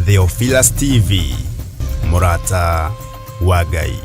Theophilus TV, mũrata wa Ngai.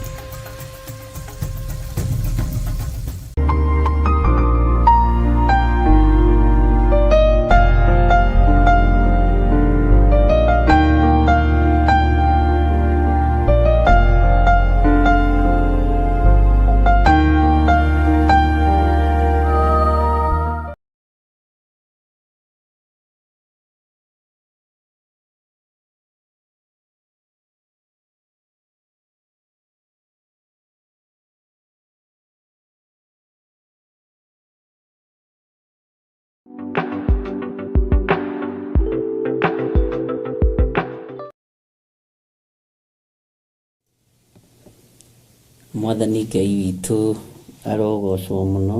Mwathani Ngai witũ arogocwo mũno.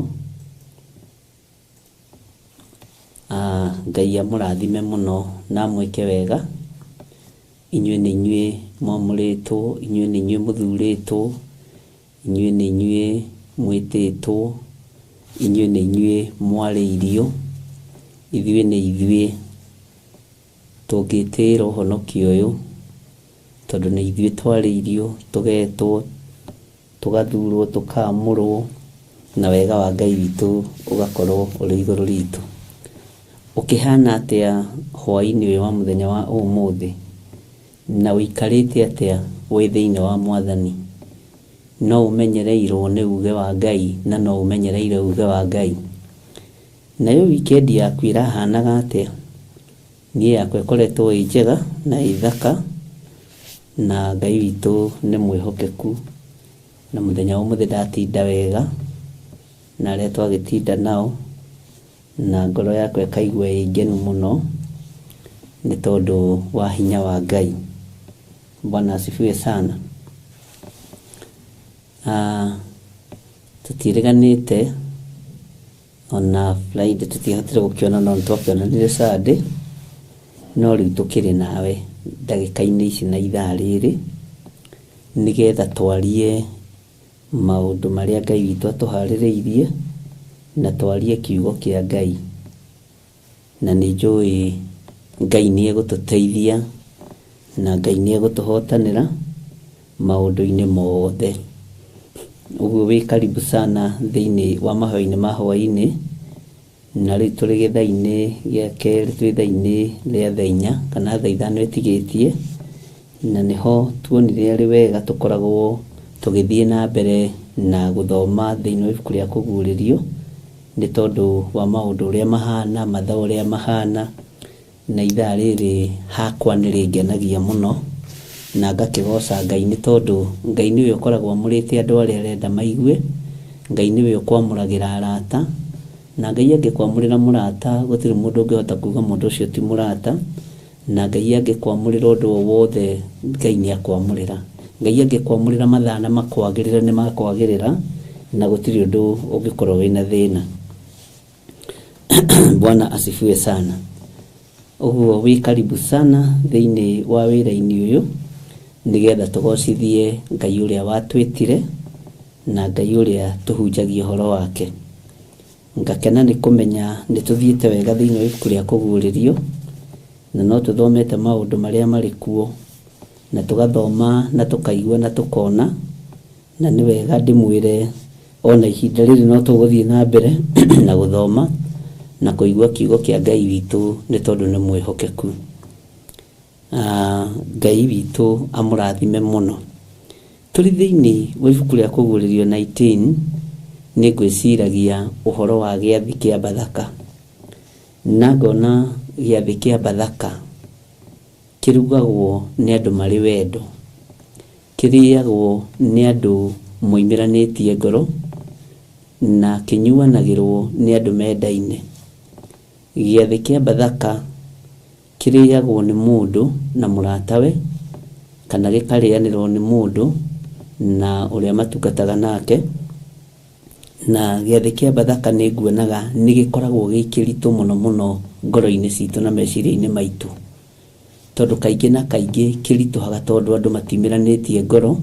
Ngai amũrathime mũno na amwĩke wega. Inyuĩ nĩ inyuĩ mwamũrĩtwo, inyuĩ nĩ inyuĩ mũthurĩtwo, inyuĩ nĩ inyuĩ mwĩtĩtwo, inyuĩ nĩ inyuĩ mwarĩirio, ithuĩ nĩ ithuĩ tũngĩtĩĩra ũhonokio ũyũ, tondũ nĩ ithuĩ twarĩirio, tũgetwo, tũgathurwo, tũkaamũrwo, na wega wa Ngai witũ ũgakorwo ũrĩ igũrũ ritũ. Ũkĩhana atĩa hwaĩ-inĩ ũyũ wa mũthenya wa ũmũthĩ? Na ũikarĩte atĩa wĩ thĩinĩ wa Mwathani? No ũmenyereirwo nĩ uge wa Ngai na no ũmenyereire uge wa Ngai? Nayo wikendi yaku ĩrahanaga atĩa? Niĩ yakwa ĩkoretwo ĩ njega na ĩ thaka, na Ngai witũ nĩ mwĩhokeku, na mũthenya wa ũmũthĩ ndatinda wega, na arĩa twagĩtinda nao, na ngoro yakwa ĩkaigua ĩ ngenu mũno, nĩ tondũ wa hinya wa Ngai. Bwana asifiwe sana. Tũtiĩrĩganĩte ona Friday tũtiahotire gũkĩona no nĩtwakĩonanire Sunday, no rĩu tũkĩrĩ nawe ndagĩka-inĩ ici na ithaa rĩrĩ, nĩgetha twarie maũndũ marĩa Ngai witũ atũharĩrĩirie, na twarie kiugo kĩa Ngai. Na nĩ njũĩ Ngai nĩ egũtũteithia, na Ngai nĩ egũtũhotanĩra maũndũ-inĩ mothe. Ũguo wĩ karibu sana thĩinĩ wa mahoya-inĩ ma hwaĩ-inĩ, na rĩu tũrĩ gĩthaa-inĩ gĩa kerĩ, twĩ ithaa-inĩ rĩa thaa inya kana thaa ithano ĩtigĩtie, na nĩho tuonire arĩ wega tũkoragwo tũgĩthiĩ na mbere na gũthoma thĩinĩ wa ibuku rĩa Kũguũrĩrio, nĩ tondũ wa maũndũ ũrĩa mahana, mathaa ũrĩa mahana, na ithaa rĩrĩ hakwa nĩ rĩngenagia mũno, na ngakĩgoca Ngai nĩ tondũ Ngai nĩwe ũkoragwo amũrĩte andũ arĩa arenda maigue, Ngai nĩwe ũkwamũragĩra arata, na Ngai angĩkwamũrĩra mũrata gũtirĩ mũndũ ũngĩhota kuga mũndũ ũcio ti mũrata, na Ngai angĩkwamũrĩra ũndũ o wothe Ngai nĩ akwamũrĩra. Ngai angĩkwamũrĩra mathaa na makwagĩrĩre nĩ makwagĩrĩra, na gũtirĩ ũndũ ũngĩkorwo wĩna thĩna. Bwana asifiwe sana. Ũguo wĩ karibu sana thĩinĩ wa wĩra-inĩ ũyũ, nĩgetha tũgocithie Ngai ũrĩa watwĩtire, na Ngai ũrĩa tũhunjagia ũhoro wake. Ngakena nĩ kũmenya nĩ tũthiĩte wega thĩinĩ wa ibuku rĩa Kũguũrĩrio, na no tũthomete maũndũ marĩa marĩ kuo, na tũgathoma na tũkaigua na tũkona, na nĩ wega ndĩmwĩre ona ihinda rĩrĩ no tũgũthiĩ na mbere na gũthoma na kũigua kiugo kĩa Ngai witũ nĩ tondũ nĩ mwĩhokeku. Ngai witũ amũrathime mũno. Tũrĩ thĩinĩ wa ibuku rĩa Kũguũrĩrio 19, nĩ ngwĩciragia ũhoro wa gĩathĩ kĩa Bathaka. Na ngona gĩathĩ kĩa Bathaka kĩrugagwo nĩ andũ marĩ wendo, kĩrĩagwo nĩ andũ moimĩranĩtie ngoro, na kĩnyuanagĩrwo nĩ andũ mendaine. Gĩathĩ kĩa Bathaka kĩrĩagwo nĩ mũndũ na mũratawe, kana gĩkarĩanĩrwo nĩ mũndũ na ũrĩa matungataga nake. Na gĩathĩ kĩa Bathaka nĩ nguonaga nĩ gĩkoragwo gĩ kĩritũ mũno mũno ngoro-inĩ citũ na meciria-inĩ maitũ, tondũ kaingĩ na kaingĩ kĩritũhaga tondũ andũ matiumĩranĩtie ngoro,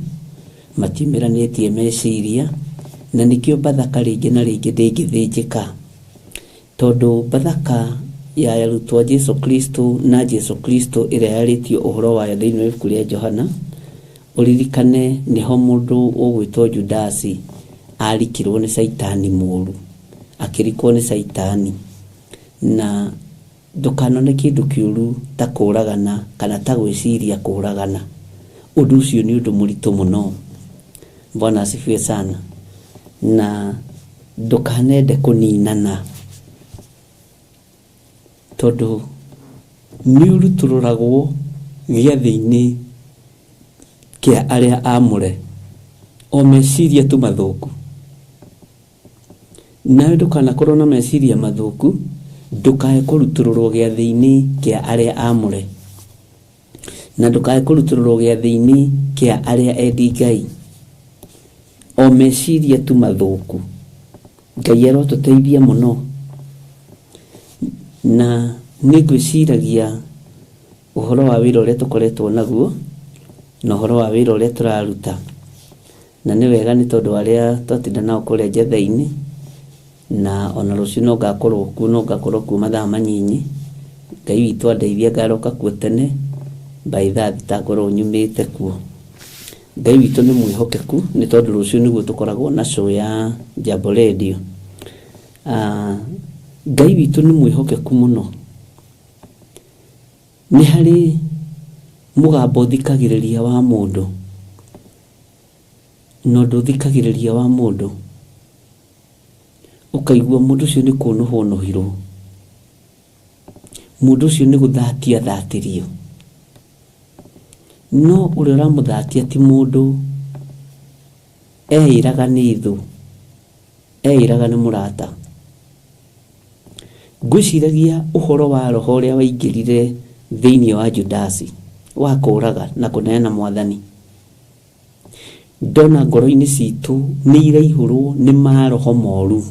matiumĩranĩtie meciria, na nĩkĩo Bathaka rĩngĩ na rĩngĩ ndĩngĩthĩnjĩka, tondũ Bathaka ya arutwo a Jesu Kristo na Jesu Kristo ĩrĩa yarĩtio ũhoro wayo thĩinĩ wa ibuku rĩa Johana, ũririkane nĩho mũndũ ũgwĩtwo Judasi arikirwo nĩ caitani mũru, akĩrikwo nĩ caitani. Na ndũkanone kĩndũ kĩũru ta kũragana kana ta gwĩciria kũragana. Ũndũ ũcio nĩ ũndũ mũritũ mũno. Bwana asifiwe sana. Na ndũkanende kũninana, tondũ nĩ ũrutũrũragwo gĩathĩ-inĩ kĩa arĩa amũre, o meciria tu mathũku. Nawe ndũkanakorwo na meciria mathũku, ndũkae kũrutũrũrwo gĩathĩ-inĩ kĩa arĩa amũre, na ndũkae kũrutũrũrwo gĩathĩ-inĩ kĩa arĩa endi Ngai. O meciria tu mathũku. Ngai arotũteithia mũno. Na nĩ ngwĩciragia ũhoro wa wĩra ũrĩa tũkoretwo naguo na ũhoro wa wĩra ũrĩa tũraruta. Na nĩ wega nĩ tondũ arĩa twatinda nao kũrĩa njetha-inĩ, na ona rũciũ no ngakorwo kuo, no ngakorwo kuo mathaa manyinyi. Ngai witũ andeithia ngaroka kuo tene by 3:00 ngorwo nyumĩte kuo. Ngai witũ nĩ mwĩhokeku nĩ tondũ rũciũ nĩguo tũkoragwo na show ya Jambo Radio. Ngai witũ nĩ mwĩhokeku mũno. Nĩ harĩ mũgambo ũthikagĩrĩria wa mũndũ, na ũndũ ũthikagĩrĩria wa mũndũ ũkaigua mũndũ ũcio nĩ kũnũhwo ũnũhirwo, mũndũ ũcio nĩ gũthatia athatĩrio. No ũrĩa ũramũthatia ti mũndũ, eĩraga nĩ thũ, eĩraga nĩ mũrata. Ngwĩciragia ũhoro wa roho ũrĩa waingĩrire thĩinĩ wa Judasi wa kũraga na kũneana mwathani. Ndona ngoro-inĩ citũ nĩ iraihũrwo nĩ maroho moru,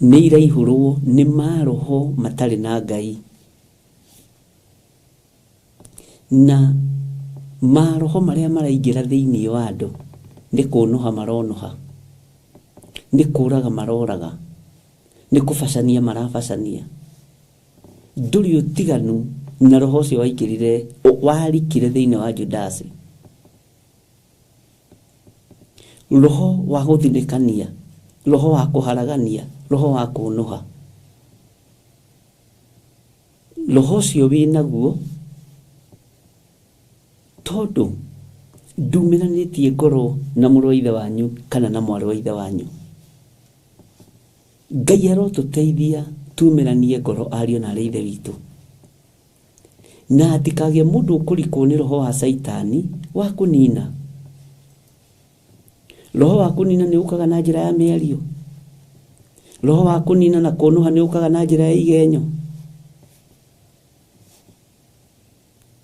nĩ iraihũrwo nĩ maroho matarĩ na Ngai, na maroho marĩa maraingĩra thĩinĩ wa andũ nĩ kũnũha maronũha, nĩ kũraga maroraga, nĩ kũbacania marabacania. Ndũrĩ ũtiganu na roho ũcio waingĩrire, warikire thĩinĩ wa Judasi. Roho wa gũthinĩkania, roho wa kũharagania, roho wa kũnũha. Roho ũcio wĩnaguo tondũ ndumĩranĩtie ngoro na mũrũ wa ithe wanyu kana na mwarĩ wa ithe wanyu. Ngai arotũteithia tumĩranie ngoro ariũ na arĩ ithe witũ, na hatikagĩe mũndũ ũkũrikwo nĩ roho wa caitani wa kũnina. Roho wa kũnina nĩ ũkaga na njĩra ya mĩario. Roho wa kũnina na kũnũha nĩ ũkaga na njĩra ya igenyo.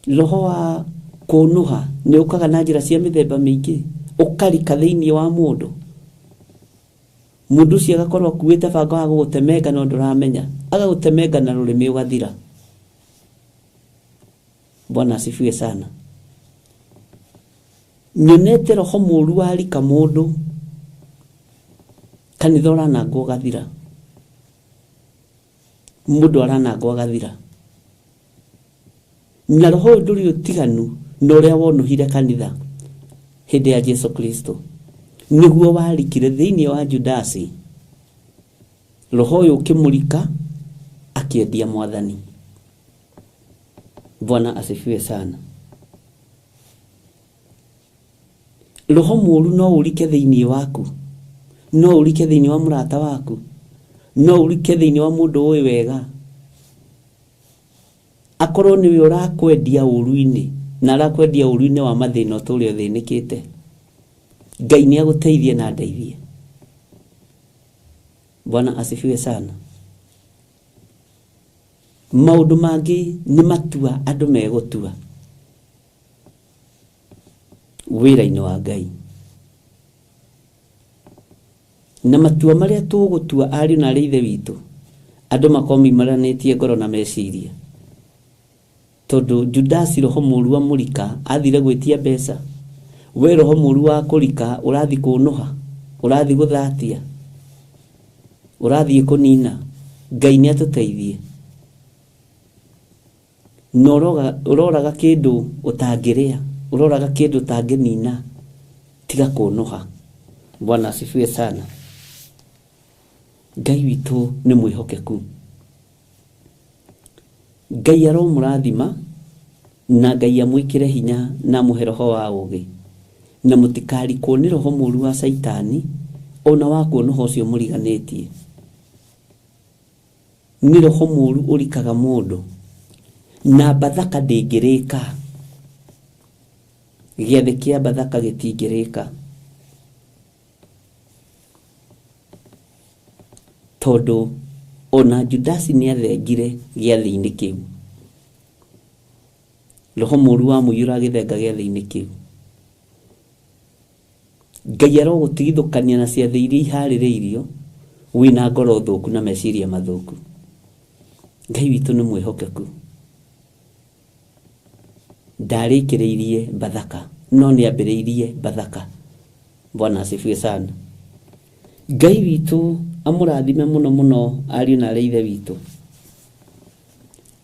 Roho wa kũnũha nĩ ũkaga na njĩra cia mĩthemba mĩingĩ, ũkarika thĩinĩ wa mũndũ. Mũndũ ũcio agakorwo akuĩte banga wa gũgũtemenga no ndũramenya, agagũtemenga na rũrĩmĩ ũgathira. Bwana asifiwe sana. Nyonete roho mũru warika mũndũ, kanitha ũranangwo ũgathira, mũndũ aranangwo agathira. Na roho ũyũ ndũrĩ ũtiganu na ũrĩa wonũhire kanitha hĩndĩ ya Jesu Kristo. Nĩguo warikire thĩinĩ wa Judasi. Roho ũyũ ũkĩmũrika akĩendia mwathani. Bwana asifiwe sana. Roho mũru no ũrike thĩinĩ waku, no ũrike thĩinĩ wa mũrata waku, no ũrike thĩinĩ wa mũndũ ũĩ wega. Akorwo nĩwe ũrakwendia ũru-inĩ, na arakwendia ũru-inĩ wa mathĩna ũtũũre ũthĩnĩkĩte. Ngai nĩ agũteithie na andeithie. Bwana asifiwe sana. Maũndũ mangĩ nĩ matua andũ megũtua wĩra-inĩ wa Ngai. Na matua marĩa tũgũtua ariũ na arĩ ithe witũ, andũ makorwo maimaranĩtie ngoro na meciria. Tondũ Judasi roho mũru wa mũrika athire gwĩtia mbeca, we roho mũru wa kũrika ũrathi kũnũha, ũrathi gũthatia, ũrathiĩ kũnina. Ngai nĩ atũteithie. Na ũroraga kĩndũ ũtangĩrĩa, ũroraga kĩndũ ũtangĩnina, tiga kũnũha. Bwana asifiwe sana. Ngai witũ nĩ mwĩhokeku. Ngai aromũrathima na Ngai amwĩkĩre hinya na amũhe roho wa ũũgĩ, na mũtikarikwo nĩ roho mũũru wa Caitani ona wa kuonoha ũcio mũriganĩtie. Nĩ roho mũũru ũrikaga mũndũ na Bathaka ndĩngĩrĩka. Gĩathĩ kĩa Bathaka gĩtingĩrĩka tondũ ona Judasi nĩ athengire gĩathĩ-inĩ kĩu. Roho mũũru wamũiyũra agĩthenga gĩathĩ-inĩ kĩu. Ngai arogũtigithũkania na ciathĩ iria iharĩrĩirio wĩna ngoro thũku na meciria mathũku. Ngai witũ nĩ mwĩhokeku. Ndarĩkĩrĩirie Bathaka no nĩ ambĩrĩirie Bathaka. Bwana asifiwe sana. Ngai witũ amũrathime mũno mũno ariũ na arĩ ithe witũ.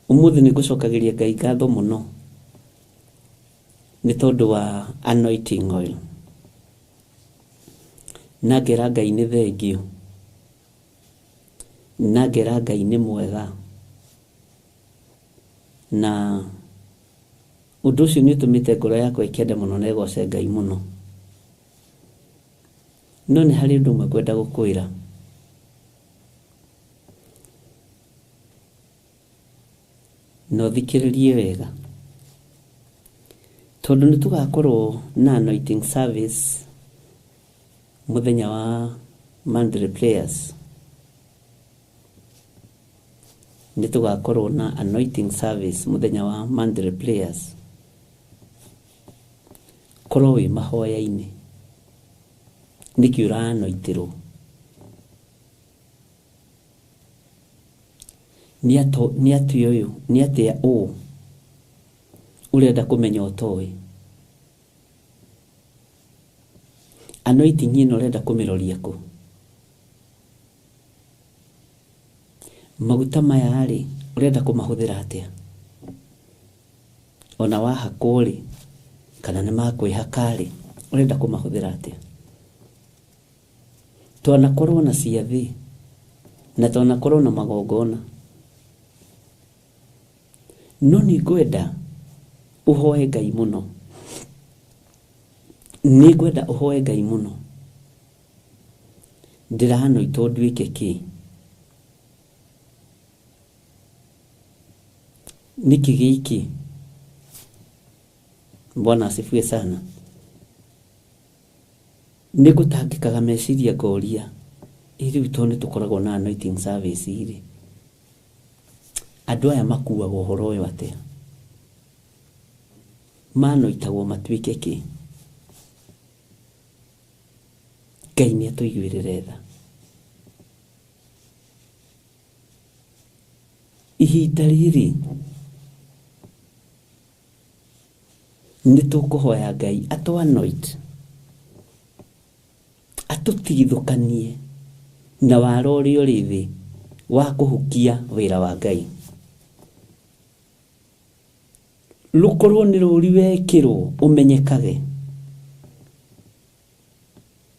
Ũmũthĩ nĩ ngũcokagĩria Ngai ngatho mũno nĩ tondũ wa anointing oil. Na ngera Ngai nĩ thengio, na ngera Ngai nĩ mwega, na ũndũ ũcio nĩ ũtũmĩte ngoro yakwa ĩkende mũno na ĩgoce Ngai mũno. No nĩ harĩ ũndũ ũmwe ngwenda gũkwĩra. Na ũthikĩrĩrie wega, tondũ nĩ tũgakorwo na anointing service mũthenya wa monthly prayers. Nĩ tũgakorwo na anointing service mũthenya wa monthly prayers. Korwo wĩ mahoya-inĩ, nĩkĩ ũranoitĩrwo? Nĩ atĩa ũyũ, nĩ atĩa ũũ ũrenda kũmenya ũtoĩ? Anointing ĩno ũrenda kũmĩroria kũ? Maguta maya rĩ, ũrenda kũmahũthĩra atĩa? Ona wahakwo rĩ, kana nĩ makwĩhaka rĩ, ũrenda kũmahũthĩra atĩa? Twanakorwo na ciathĩ na twanakorwo na magongona, no nĩ ngwenda ũhoe Ngai mũno. Nĩ ngwenda ũhoe Ngai mũno. Ndĩranoitwo nduĩke kĩ? Nĩkĩ gĩkĩ? Bwana asifiwe sana. Nĩ ngũtangĩkaga meciria ngoria, ĩ rĩu tondũ nĩ tũkoragwo na anointing service rĩ, andũ aya makuaga ũhoro ũyũ atĩa? Manoitagwo matuĩke kĩ? Ngai nĩ atũiguĩrĩre tha. Ihinda rĩrĩ nĩ tũkũhoya Ngai atũ anoint, atũtigithũkanie na wara ũrĩa ũrĩ thĩ wa kũhukia wĩra wa Ngai. Rũkorwo nĩ rũri wekĩrwo ũmenyekage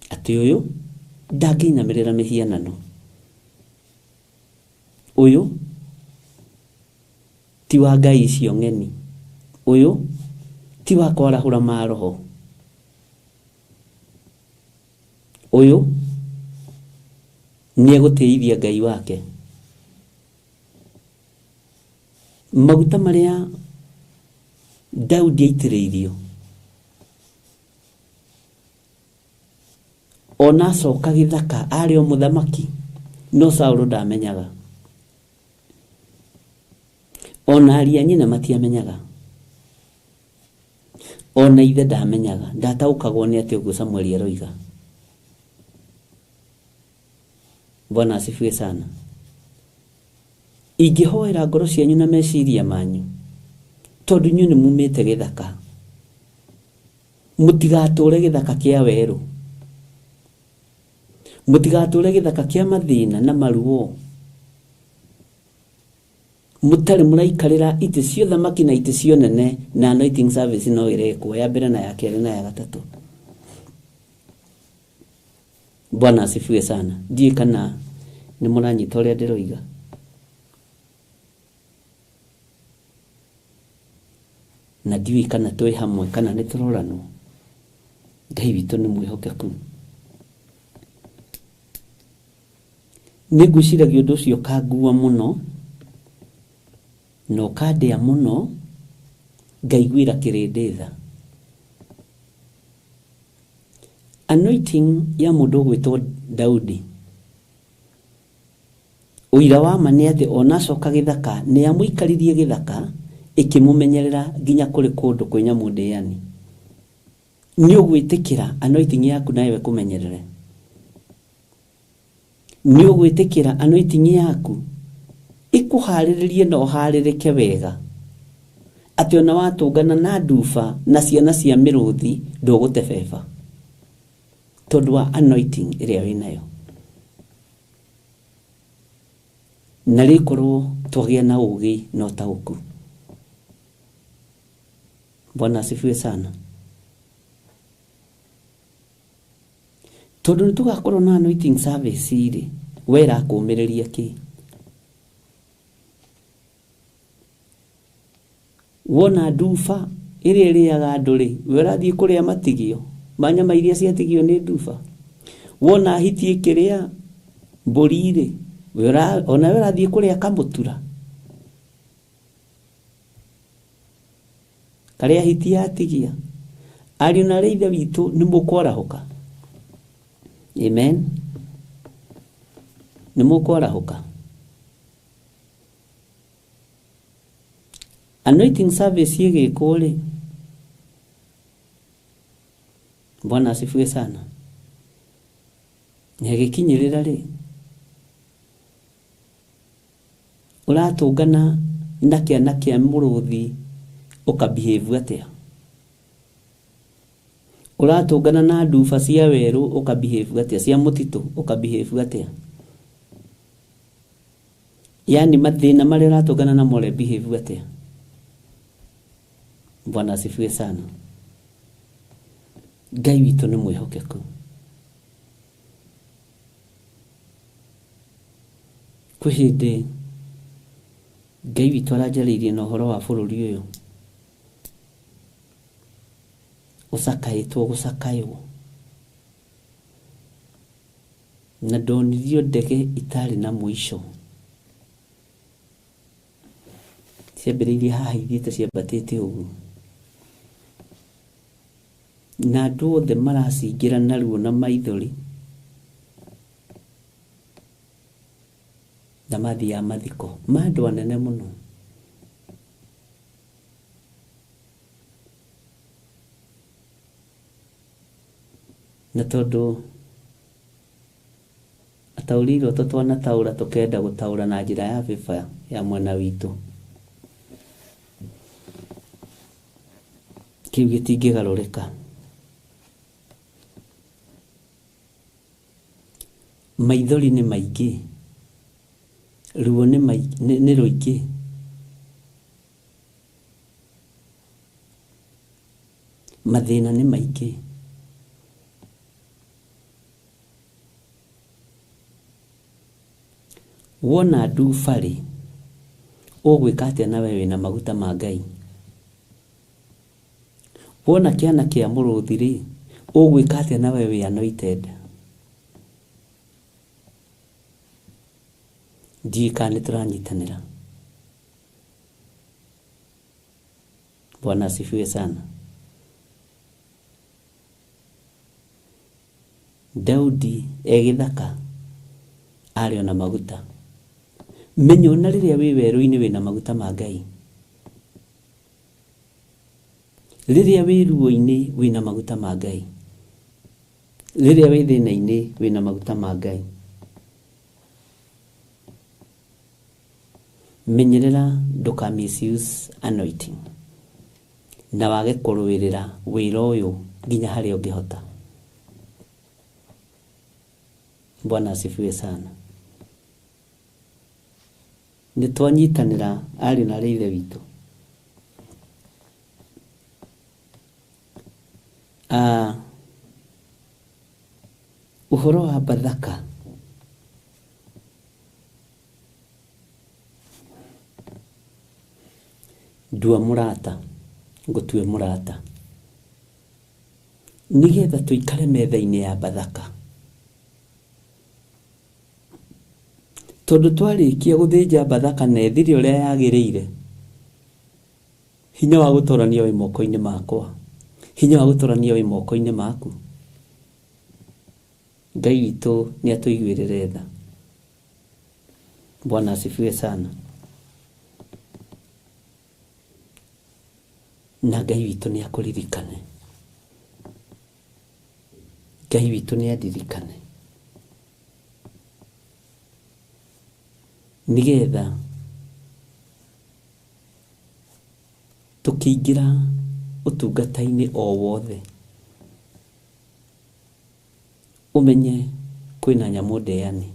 atĩ ũyũ ndangĩinamĩrĩra mĩhianano, ũyũ ti wa Ngai icio ng'eni, ũyũ ti wa kwarahũra maroho, ũyũ nĩ egũtĩithia Ngai wake. Maguta marĩa Daudi aitĩrĩirio ona acoka gĩthaka arĩ o mũthamaki, no Saũlũ ndamenyaga, ona aria nyina matiamenyaga, ona ithe ndamenyaga, ndataũkagwo nĩ atĩ ũguo Samueli aroiga. Bwana asifiwe sana. Ingĩhoera ngoro cianyu na meciria manyu, tondũ inyuĩ nĩ mumĩte gĩthaka, mũtigatũre gĩthaka kĩa werũ, mũtigatũre gĩthaka kĩa mathĩna na maruo. Mũtarĩ mũraikarĩra itĩ cia ũthamaki na itĩ cia ũnene, na anointing service no ĩrekwo ya mbere na ya kerĩ na ya gatatũ. Bwana asifiwe sana. Ndiũĩ kana nĩ mũranyita ũrĩa ndĩroiga. Na ndiũĩ kana twĩ hamwe kana nĩ tũroranwo. Ngai witũ nĩ mwĩhokeku. Nĩ ngwĩciragia ũndũ ũcio ũkangua mũno na ũkandĩa mũno, ngaiguĩra kĩrĩndĩ tha. Anointing ya mũndũ ũgwĩtwo Daudi, ũira wa ma nĩ atĩ ona acoka gĩthaka nĩ amũikaririe gĩthaka ĩkĩmũmenyerera nginya kũrĩ kũndũ kwĩ nyamũ ndĩani. Nĩ ũgwĩtĩkĩra anointing yaku nayo ĩkũmenyerere. Nĩ ũgwĩtĩkĩra anointing yaku ĩkũharĩrĩrie na ũharĩrĩke wega, atĩ ona watũngana na nduba na ciana cia mĩrũthi ndũgũtebeba tondũ wa anointing ĩrĩa wĩnayo. Na rĩkorwo twagĩa na ũgĩ na ũtaũku. Bwana asifiwe sana. Tondũ nĩ tũgakorwo na anointing service rĩ, we ĩrakũmĩrĩria kĩ? Wona nduba ĩrĩa ĩrĩaga andũ rĩ, we ũrathiĩ kũrĩa matigio ma nyama iria ciatigio nĩ nduba. Wona hiti ĩkĩrĩa mbũri rĩ, ona we ũrathiĩ kũrĩa kamũtura karĩa hiti yatigia. Ariũ na arĩ ithe witũ nĩ mũkwarahũka. Amen. Nĩ mũkwarahũka. Anointing service ĩgĩkwo rĩ, Bwana asifiwe sana, na ĩgĩkinyĩrĩra rĩ, ũratũngana na kĩana kĩa mũrũthi ũkabehave atĩa? Ũratũngana na nduba cia werũ ũkabehave atĩa? Cia mũtitũ ũkabehave atĩa? Yaani mathĩna marĩa ũratũngana namo ũrebehave atĩa? Bwana asifiwe sana. Ngai witũ nĩ mwĩhokeku. Kwĩ hĩndĩ Ngai witũ aranjarĩirie na ũhoro wa bũrũri ũyũ ũcakaĩtwo gũcakaywo, na ndonirio ndege itarĩ na mũico ciambĩrĩirie haha ithiĩte ciambatĩte ũguo, na andũ othe maracingĩra na ruo na maithori na mathiaga mathiko ma andũ anene mũno. Na tondũ ataũri iroto twanataũra tũkenda gũtaũra na njĩra ya bĩba ya mwena witũ, kĩu gĩtingĩgarũrĩka. Maithori nĩ maingĩ, ruo nĩ rũingĩ, mathĩna nĩ maingĩ. Wona nduba rĩ, ũgwĩka atĩa nawe wĩna maguta ma Ngai? Wona kĩana kĩa mũrũthi rĩ, ũgwĩka atĩa nawe wĩ anointed? Ndiũĩ kana nĩ tũranyitanĩra. Bwana asifiwe sana. Daudi e gĩthaka arĩ ona maguta. Menya ona rĩrĩa wĩ werũ-inĩ wĩna maguta ma Ngai. Rĩrĩa wĩ ruo-inĩ wĩna maguta ma Ngai. Rĩrĩa wĩ thĩna-inĩ wĩna maguta ma Ngai. Menyerera ndũka misuse anointing na wage kũrũĩrĩra wĩra ũyũ nginya harĩa ũngĩhota. Bwana asifiwe sana. Nĩ twanyitanĩra ariũ na aarĩ a Ithe witũ. Ũhoro wa Bathaka ndua mũrata, ngũtue mũrata, nĩgetha tũikare metha-inĩ ya Bathaka. Tondũ twarĩkia gũthĩnja Bathaka na ĩthire ũrĩa yagĩrĩire, hinya wa gũtorania wĩ moko-inĩ makwa, hinya wa gũtorania wĩ moko-inĩ maku. Ngai witũ nĩ atũiguĩrĩre tha. Bwana asifiwe sana. Na Ngai witũ nĩ akũririkane. Ngai witũ nĩ andirikane. Nĩgetha tũkĩingĩra ũtungata-inĩ o wothe, ũmenye kwĩna nyamũ ndĩani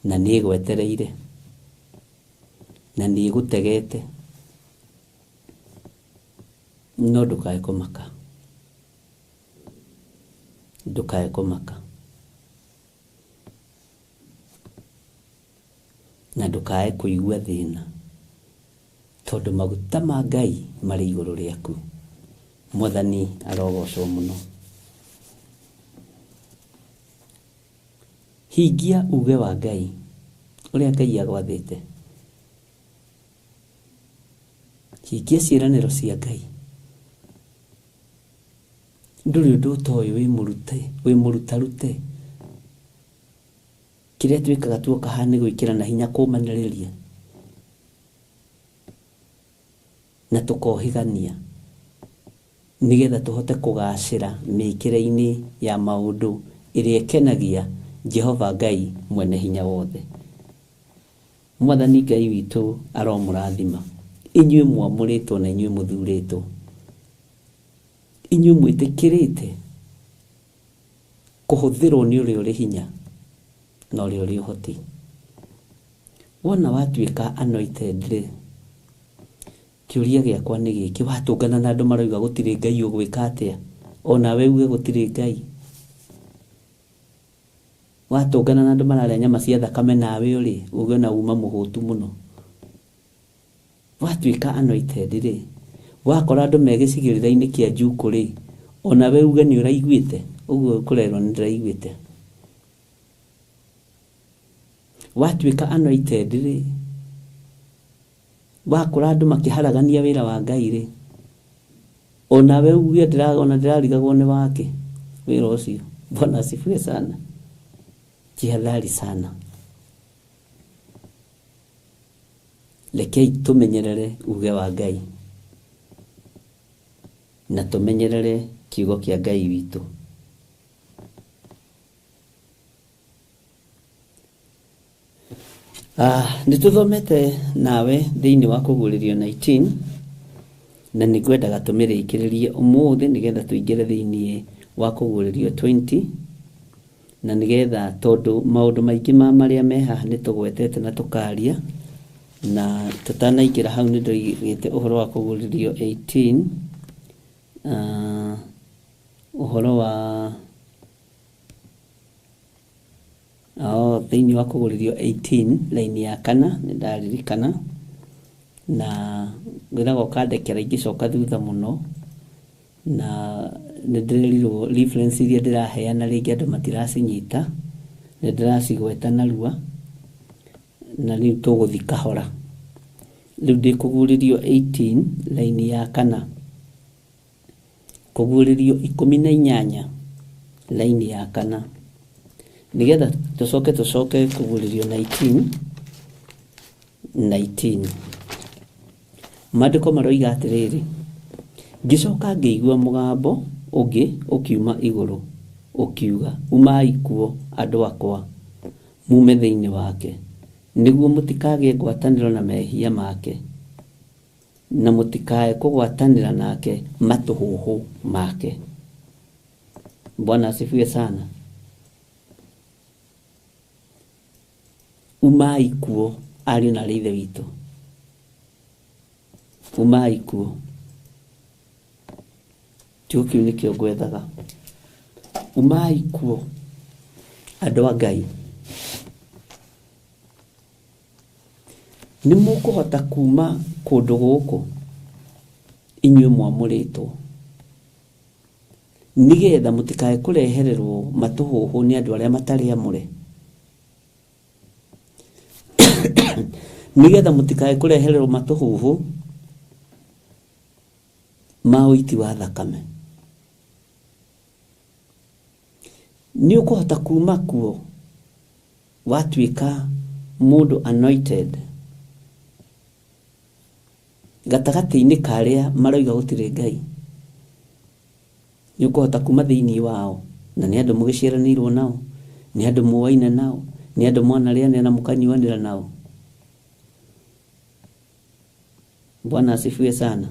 na nĩ ĩgwetereire na nĩ ĩgũtegete, no ndũkae kũmaka, ndũkae kũmaka na ndũkae kũigua thĩna, tondũ maguta ma Ngai marĩ igũrũ rĩaku. Mwathani arogocwo mũno. Hingia uge wa Ngai ũrĩa Ngai agwathĩte. Hingia ciĩranĩro cia Ngai. Ndũrĩ ũndũ ũtoĩ wĩ mũrutarute. Kĩrĩa twĩkaga tuoka haha nĩ gwĩkĩra na hinya kũmanĩrĩria na tũkohĩgania nĩgetha tũhote kũgacĩra mĩkĩre-inĩ ya maũndũ ĩrĩa ĩkenagia Jehova Ngai mwene hinya wothe. Mwathani Ngai witũ aromũrathima inyuĩ mwamũrĩtwo na inyuĩ mũthurĩtwo, inyuĩ mwĩtĩkĩrĩte kũhũthĩrwo nĩ ũrĩa ũrĩ hinya na ũrĩa ũrĩ ũhoti. Wona watuĩka anointed rĩ, kĩũria gĩakwa nĩ gĩkĩ, watũngana na andũ marauga gũtirĩ Ngai ũgwĩka atĩa? Onawe uge gũtirĩ Ngai. Watũngana na andũ mararĩa nyama cia thakame nawe ũrĩ, uge na uma mũhũtu mũno. Watuĩka anointed rĩ, wakora andũ me gĩcigĩrĩra-inĩ kĩa Njukũ rĩ, onawe uge nĩ ũraiguĩte, ũguo kũrerwo nĩ ndĩraiguĩte. Watuĩka anointed rĩ, wakora andũ makĩharagania wĩra wa Ngai rĩ, onawe uge ona ndĩrarigagwo nĩ wake wĩra ũcio. Bwana asifiwe sana. Jihadhari sana. Rekei tũmenyerere uge wa Ngai na tũmenyerere kiugo kĩa Ngai witũ. Nĩ tũthomete nawe thĩinĩ wa kũguũrĩrio 19 na nĩ ngwendaga tũmĩrĩkĩrĩrie ũmũthĩ nĩgetha tũingĩre thĩinĩ wa kũguũrĩrio 20 na nĩgetha tondũ maũndũ maingĩ ma marĩa me haha nĩ tũgwetete na tũkaria, na tũtanaingĩra hau nĩ ndoigĩte ũhoro wa kũguũrĩrio 18, ũhoro wa thĩinĩ wa kũguũrĩrio 18 laini ya kana nĩ ndaririkana, na ngwĩraga ũkandekera ingĩcoka thutha mũno, na nĩ ndĩrerirwo reference iria ndĩraheana rĩngĩ andũ matiracinyita, nĩ ndĩracigweta narua, na rĩu tũgũthiĩ kahora. Rĩu ndĩkũguũrĩrio 18 laini ya kana, kũguũrĩrio 18 laini ya kana, nĩgetha tũcoke kũguũrĩrio 19 19. Maandĩko maroiga atĩrĩrĩ, ngĩcoka ngĩigua mũgambo ũngĩ ũkiuma igũrũ ũkiuga, umai kuo andũ akwa, mume thĩinĩ wake, nĩguo mũtikagĩe ngwatanĩro na mehia make, na mũtikae kũgwatanĩra nake matũhũhũ make. Bwana asifiwe sana. Umai kuo ariũ na aarĩ a Ithe witũ, umai kuo. Kiugo kĩu nĩkĩo ngwethaga. Umai kuo andũ a Ngai. Nĩ mũkũhota kuma kũndũ gũkũ inyuĩ mwamũrĩtwo, nĩgetha mũtikae kũrehererwo matũhũhũ nĩ andũ arĩa matarĩ amũre, nĩgetha mũtikae kũrehererwo matũhũhũ ma ũiti wa thakame. Nĩ ũkũhota kuma kuo watuĩka mũndũ anointed gatagatĩ-inĩ ka arĩa maroiga gũtirĩ Ngai. Nĩ ũkũhota kuma thĩinĩ wao, na nĩ andũ mũgĩciaranĩirwo nao, nĩ andũ mũwaine nao, nĩ andũ mwanarĩanĩra na mũkanyuanĩra nao. Bwana asifiwe sana.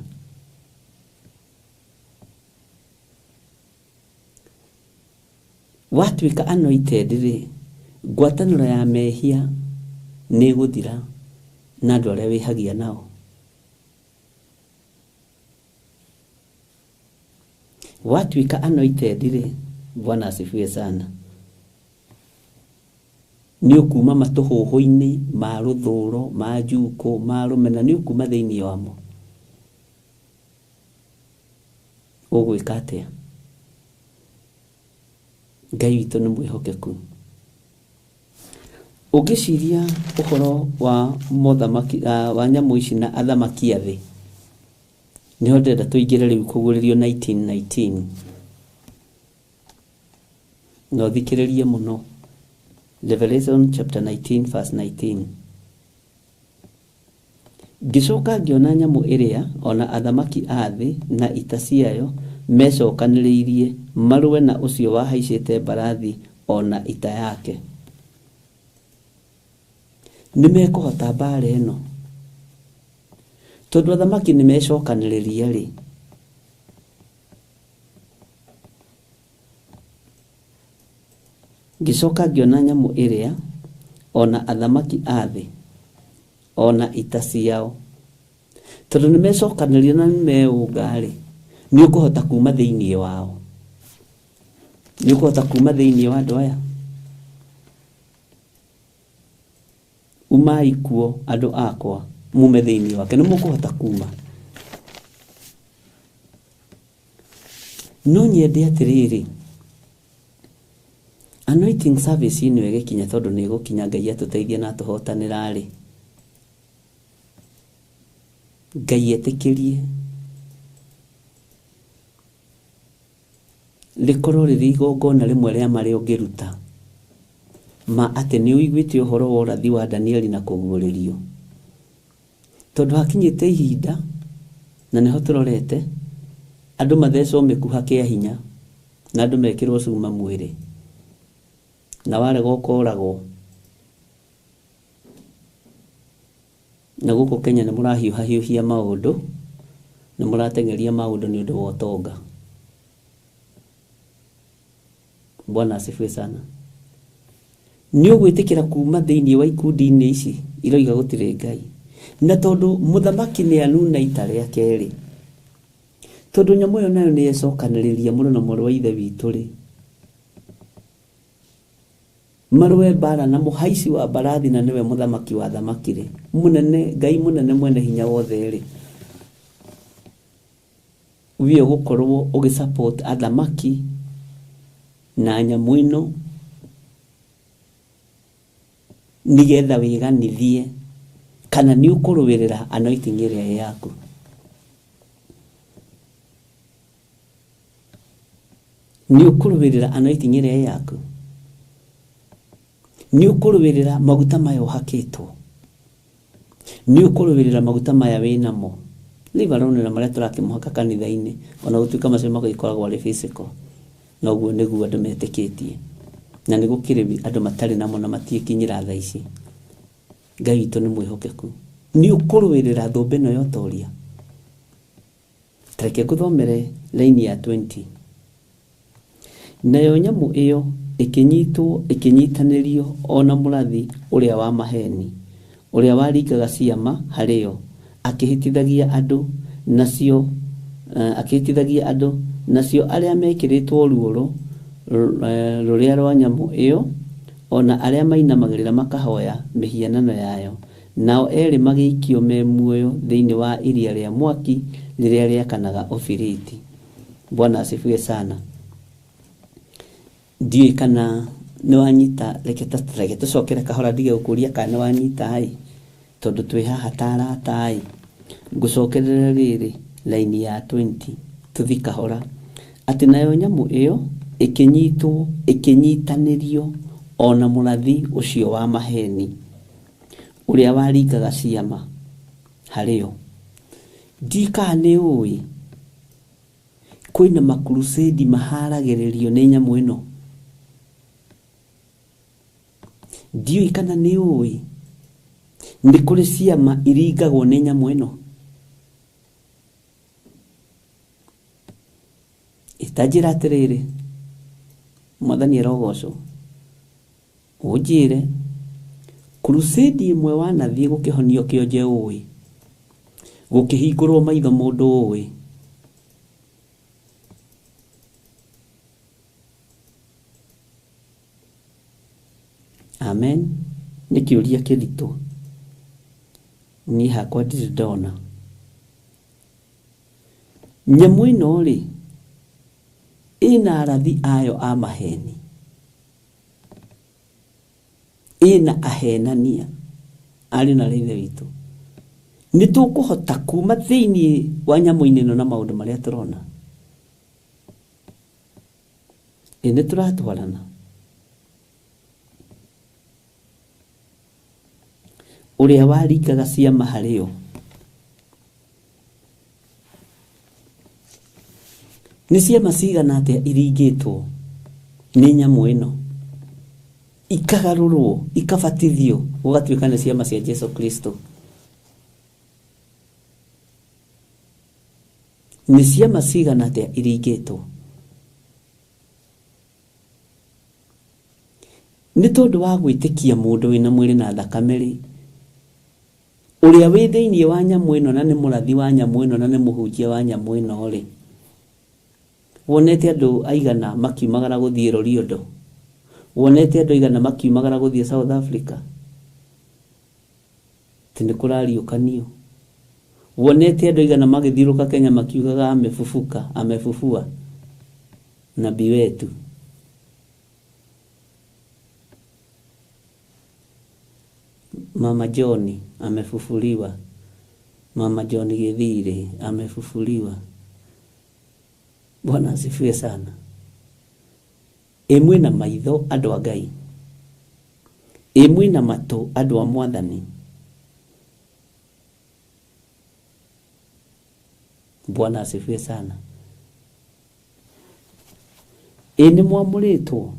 Watuĩka anointed rĩ, ngwatanĩro ya mehia nĩ ĩgũthira na andũ arĩa wĩhagia nao. Watuĩka anointed rĩ, Bwana asifiwe sana, nĩ ũkuma matũhũhũ-inĩ ma rũthũro, ma njukũ, ma rũmena, nĩ ũkuma thĩinĩ wamo. Ũgwĩka atĩa? Ngai witũ nĩ mwĩhokeku. Ũngĩciria ũhoro wa mothamaki, wa nyamũ ici na athamaki a thĩ, nĩho ndĩrenda tũingĩre rĩu kũguũrĩrio 1919. Na ũthikĩrĩrie mũno. Revelation chapter 19 verse 19. Ngĩcoka ngĩona nyamũ ĩrĩa ona athamaki a thĩ na ita ciayo mecokanĩrĩirie marũe na ũcio wahaicĩte mbarathi ona ita yake. Nĩ mekũhota mbara ĩno, tondũ athamaki nĩ mecokanĩrĩria rĩ, ngĩcoka ngĩona nyamũ ĩrĩa ona athamaki a thĩ ona ita ciao, tondũ nĩ mecokanĩrĩria na nĩ meũnga rĩ, nĩ ũkũhota kuma thĩinĩ wao, nĩ ũkũhota kuma thĩinĩ wa andũ aya. Umai kuo andũ akwa, mume thĩinĩ wake, nĩ mũkũhota kuma. No nyende atĩrĩrĩ, anointing service ĩno ĩgĩkinya, tondũ nĩ ĩgũkinya, Ngai atũteithie na atũhotanĩra rĩ, Ngai etĩkĩrie rĩkorwo rĩrĩ igongona rĩmwe rĩa marĩa ũngĩruta, ma atĩ nĩ ũiguĩte ũhoro wa ũrathi wa Danieli na kũguũrĩrio, tondũ hakinyĩte ihinda na nĩho tũrorete andũ mathecwo mĩkuha kĩa hinya na andũ mekĩrwo cuma mwĩrĩ, na warega ũkoragwo. Na gũkũ Kenya nĩ mũrahiũhahiũhia maũndũ, nĩ mũrateng'eria maũndũ nĩ ũndũ wa ũtonga. Bwana asifiwe sana. Nĩ ũgwĩtĩkĩra kuma thĩinĩ wa ikundi-inĩ ici iroiga gũtirĩ Ngai, na tondũ mũthamaki nĩ anuna ita rĩake rĩ, tondũ nyamũ ĩyo nayo nĩ yecokanĩrĩria mũrũ na mwarĩ wa Ithe witũ rĩ, marũe mbara na mũhaici wa mbarathi na nĩwe mũthamaki wa athamaki rĩ, mũnene, Ngai mũnene mwene hinya wothe rĩ, we ũgũkorwo ũgĩ support athamaki na nyamũ ĩno nĩgetha wĩganithie, kana nĩ ũkũrũĩrĩra anointing ĩrĩa ĩ yaku. Nĩ ũkũrũĩrĩra anointing ĩrĩa ĩ yaku. Nĩ ũkũrũĩrĩra maguta maya ũhakĩtwo. Nĩ ũkũrũĩrĩra maguta maya wĩnamo. Leave alone na marĩa tũrakĩmũhaka kanitha-inĩ, ona gũtuĩka macio magĩkoragwo arĩ physical. Noguo nĩguo andũ metĩkĩtie. Na nĩ gũkĩrĩ andũ matarĩ namo na matiĩkinyĩra thaa ici. Ngai witũ nĩ mwĩhokeku. Nĩ ũkũrũĩrĩra thũmbĩ ĩno ya ũtoria. Ta reke ngũthomere line ya 20. Nayo nyamũ ĩyo ĩkĩnyitwo ĩkĩnyitanĩrio o na mũrathi ũrĩa wa maheni ũrĩa waringaga ciama harĩ yo akĩhĩtithagia andũ nacio nacio arĩa mekĩrĩtwo ruoro rũrĩa rwa nyamũ ĩyo ona arĩa mainamagĩrĩra makahoya mĩhianano yayo nao erĩ magĩikio me muoyo thĩinĩ wa iria rĩa mwaki rĩrĩa rĩakanaga ũbiriti. Bwana asifiwe sana. Ndiũĩ kana nĩ wanyita, reke tũcokere kahora ndige gũkũria kana nĩ wanyita ĩ, tondũ twĩ haha ta arata ĩ. Ngũcokerere rĩrĩ laini ya 20 tũthi kahora atĩ nayo nyamũ ĩyo ĩkĩnyitwo ĩkĩnyitanĩrio ona mũrathi ũcio wa maheni ũrĩa waringaga ciama harĩ yo. Ndiũĩ kana nĩ ũĩ kwĩna makrusedi maharagĩrĩrio nĩ nyamũ ĩno. Ndiũĩ kana nĩ ũĩ nĩ kũrĩ ciama iringagwo nĩ nyamũ ĩno. Ĩtanjĩra atĩrĩrĩ, Mwathani arogocwo, ũnjĩre crusade ĩmwe wanathiĩ gũkĩhonio kĩonje ũĩ, gũkĩhingũrwo maitho mũndũ ũĩ, amen. Nĩ kĩũria kĩritũ, niĩ hakwa ndirĩ ndona. Nyamũ ĩno rĩ ĩna arathi ayo a maheni, ĩna ahenania arĩ na ithe witũ. Nĩ tũkũhota kuma thĩinĩ wa nyamũ-inĩ ĩno na maũndũ marĩa tũrona. Ĩ nĩ tũratwarana. Ũrĩa waringaga ciama harĩ yo nĩ ciama cigana atĩa iringĩtwo nĩ nyamũ ĩno ikagarũrwo ikabatithio gũgatuĩka nĩ ciama cia Jesu Kristo. Nĩ ciama cigana atĩa iringĩtwo nĩ tondũ wa gwĩtĩkia mũndũ wĩna mwĩrĩ na thakame rĩ, ũrĩa wĩ thĩinĩ wa nyamũ ĩno na nĩ mũrathi wa nyamũ ĩno na nĩ mũhunjia wa nyamũ ĩno rĩ, wonete andũ aigana makiumagara gũthiĩ Loliondo, wonete andũ aigana makiumagara gũthiĩ South Africa atĩ nĩ kũrariũkanio, wonete andũ aigana magĩthiũrũka Kenya makiugaga amefufuka amefufua nabii wetu. Mama John amefufuliwa, Mama John Githire amefufuliwa. Bwana asifiwe sana. Ĩmwe na maitho andũ a Ngai, ĩmwe na matũ andũ a Mwathani. Bwana asifiwe sana. Ĩ nĩ mwamũrĩtwo.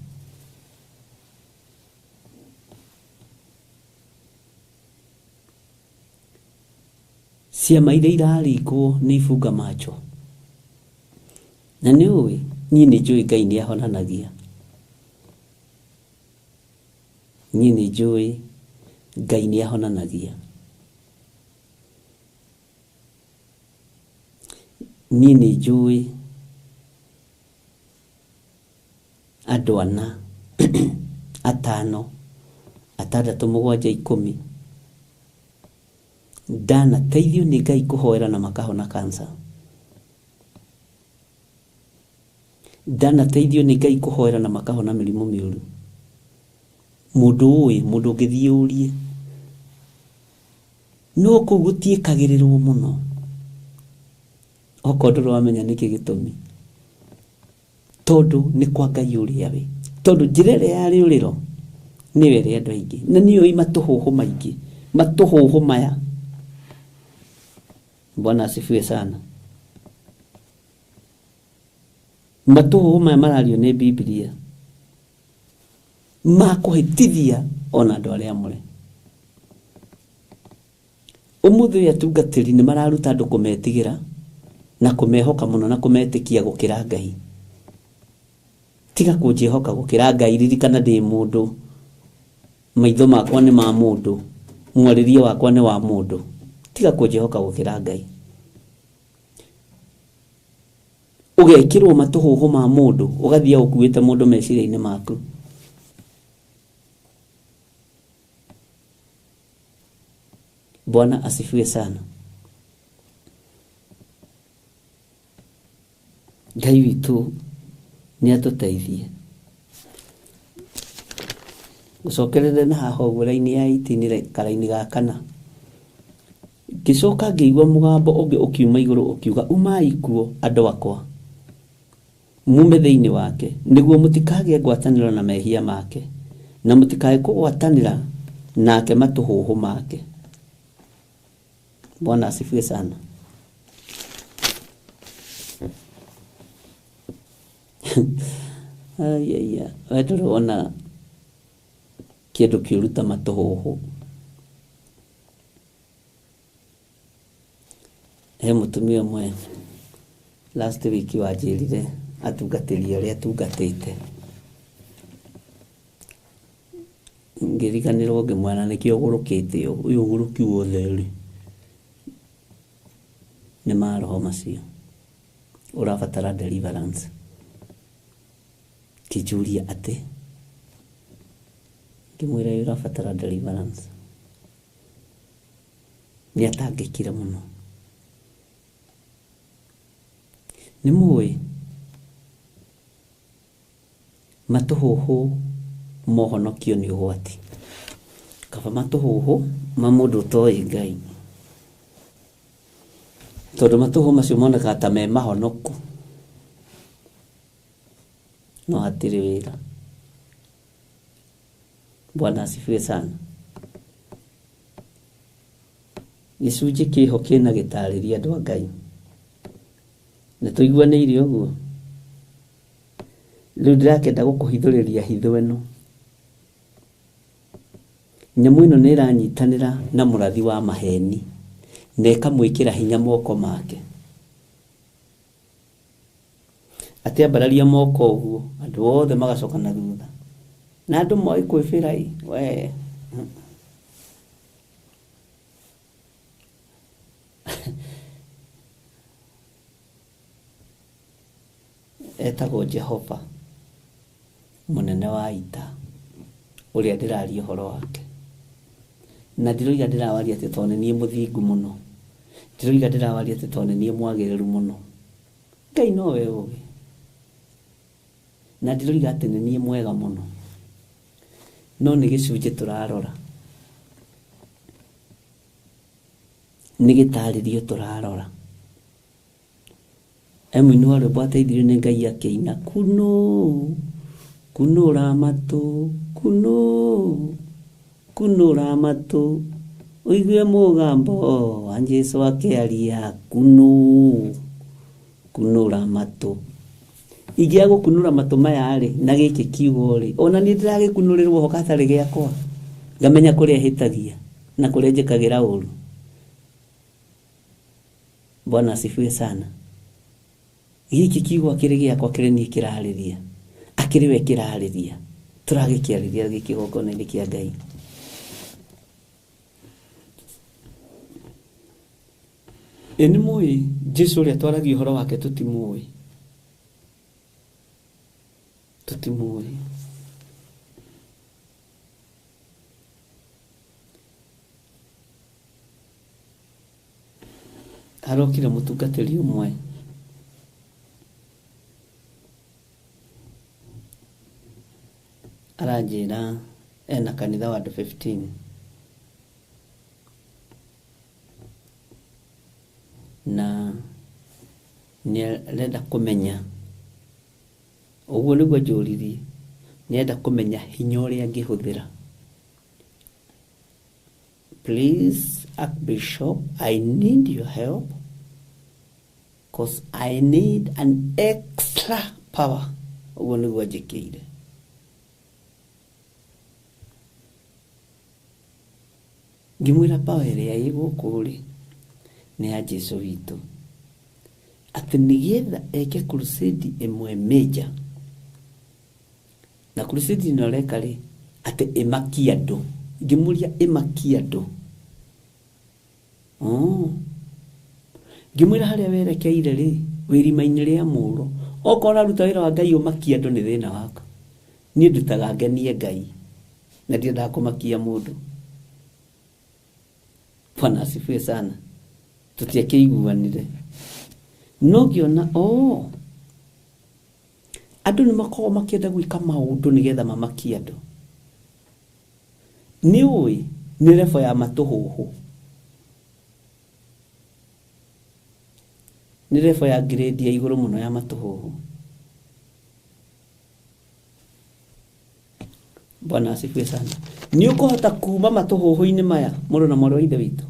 Ciama iria iraringwo nĩ ibunga macho. Na nĩ ũĩ niĩ nĩ njũĩ Ngai nĩ ahonanagia, niĩ nĩ njũĩ Ngai nĩ ahonanagia, niĩ nĩ njũĩ andũ ana atano atandatũ mũgwanja ikũmi ndanateithio nĩ Ngai kũhoera na makahona cancer, ndanateithio nĩ Ngai kũhoera na makahona mĩrimũ mĩũru. Mũndũ ũĩ, mũndũ ũngĩthiĩ ũrie, no kũu gũtiĩkagĩrĩrwo mũno okorwo ndũrĩ wamenya nĩkĩ gĩtũmi, tondũ nĩ kwa Ngai ũrĩa wĩ, tondũ njĩra ĩrĩa ya rĩũrĩro nĩyo ĩrĩa andũ aingĩ na nĩyo ĩ matũhũhũ maingĩ, matũhũhũ maya. Bwana asifiwe sana. Matũhũhũ maya marario nĩ Biblia makũhĩtithia ona andũ arĩa amũre. Ũmũthĩ ũyũ atungatĩri nĩ mararuta andũ kũmetigĩra na kũmehoka mũno na kũmetĩkia gũkĩra Ngai. Tiga kũnjĩhoka gũkĩra Ngai, ririkana ndĩ mũndũ, maitho makwa nĩ ma mũndũ, mwarĩrie wakwa nĩ wa mũndũ. Tiga kũnjĩhoka gũkĩra Ngai. Ũgekĩrwo matũhũhũ ma mũndũ, ũgathiĩ ũkuĩte mũndũ meciria-inĩ maku. Bwana asifiwe sana. Ngai witũ nĩ atũteithie. Gũcokerere na haha ũguo raini ya 18 karaini ga kana. Ngĩcoka ngĩigua mũgambo ũngĩ ũkiuma igũrũ ũkiuga, umai kuo andũ akwa, mume thĩinĩ wake, nĩguo mũtikagĩe ngwatanĩro na mehia make, na mũtikae kũgwatanĩra nake matũhũhũ make. Bwana asifiwe sana. Aiya, we ndũrĩ wona kĩndũ kĩũru ta matũhũhũ. He mũtumia ũmwe last week wanjĩrire atungatĩri arĩa atungatĩte, ngĩriganĩrwo ngĩmwĩra nĩkĩo ũgũrũkĩte ũguo, ũyũ ũgũrũki wothe rĩ nĩ maroho macio, ũrabatara deliverance. Kĩnjũria atĩ, ngĩmwĩra ũyũ ũrabatara deliverance. Nĩ atangĩkire mũno. Nĩ mũĩ matũhũhũ mohonokio nĩ ũgwati, kaba matũhũhũ ma mũndũ ũtoĩ Ngai, tondũ matũhũhũ macio monekaga ta me mahonoku, no hatirĩ wĩra. Bwana asifiwe sana. Gĩcunjĩ kĩho kĩna gĩtarĩria andũ a Ngai. Nĩ tũiguanĩire ũguo? Rĩu ndĩrakĩenda gũkũhithũrĩria hitho ĩno. Nyamũ ĩno nĩ ĩranyitanĩra na mũrathi wa maheni na ĩkamwĩkĩra hinya moko make. Atĩambararia moko ũguo, andũ othe magacoka na thutha. Na andũ moĩ kwĩbĩra ĩ, we. Etagwo Jehova, mũnene wa ita, ũrĩa ndĩraria ũhoro wake. Na ndiroiga ndĩrawaria atĩ tondũ nĩ niĩ mũthingu mũno, ndiroiga ndĩrawaria atĩ tondũ nĩ niĩ mwagĩrĩru mũno. Ngai nowe ũĩ. Na ndiroiga atĩ nĩ niĩ mwega mũno, no nĩ gĩcunjĩ tũrarora, nĩ gĩtarĩrio tũrarora. E mũini wa rwĩmbo ateithirio nĩ Ngai akĩina kuno kunũra matũ, kuno kunũra matũ, ũigue mũgambo wa Jesũ akĩaria, kuno kunũra matũ. Ingĩaga gũkunũra matũ maya rĩ, na gĩkĩ kiugo rĩ, ona niĩ ndĩragĩkunũrĩrwo ho gatarĩ gĩakwa, ngamenya kũrĩa hĩtagia na kũrĩa njĩkagĩra ũru. Bwana asifiwe sana. Gĩkĩ kiugo akĩrĩ gĩakwa, kĩrĩ niĩ kĩrarĩria, akĩrĩ we kĩrarĩria, tũragĩkĩarĩria gĩkĩgongona-inĩ kĩa Ngai. Ĩ nĩ mũĩ Jesũ ũrĩa twaragia ũhoro wake tũtimũĩ, tũtimũĩ. Harokire mũtungatĩri ũmwe aranjĩra ena kanitha wa andũ 15, na nĩ arenda kũmenya, ũguo nĩguo njũririe, nĩ arenda kũmenya hinya ũrĩa angĩhũthĩra. Please, Archbishop, I need your help because I need an extra power. Ũguo nĩguo njĩkĩire. Ngĩmwĩra power ĩrĩa ĩ gũkũ rĩ nĩ ya Jesũ witũ, atĩ nĩgetha eke crusade ĩmwe major Na crusade ĩno ũreka rĩ, atĩ ĩmakie andũ. Ngĩmũria ĩmakie andũ. Oh. Ngĩmwĩra harĩa werekeire rĩ, wĩ irima-inĩ rĩa mũro. Okorwo ũraruta wĩra wa Ngai ũmakie andũ nĩ thĩna waku. Niĩ ndutaga ngenie Ngai na ndiendaga kũmakia mũndũ. Bwana asifiwe sana. Tũtiakĩiguanire. No ngĩona oh, andũ nĩ makoragwo makĩenda gwĩka maũndũ nĩgetha mamakie andũ. Nĩ ũĩ nĩ level ya matũhũhũ. Nĩ level ya grade ya igũrũ mũno ya matũhũhũ. Bwana asifiwe sana. Nĩ ũkũhota kuma matũhũhũ-inĩ maya mũrũ na mwarĩ wa ithe witũ.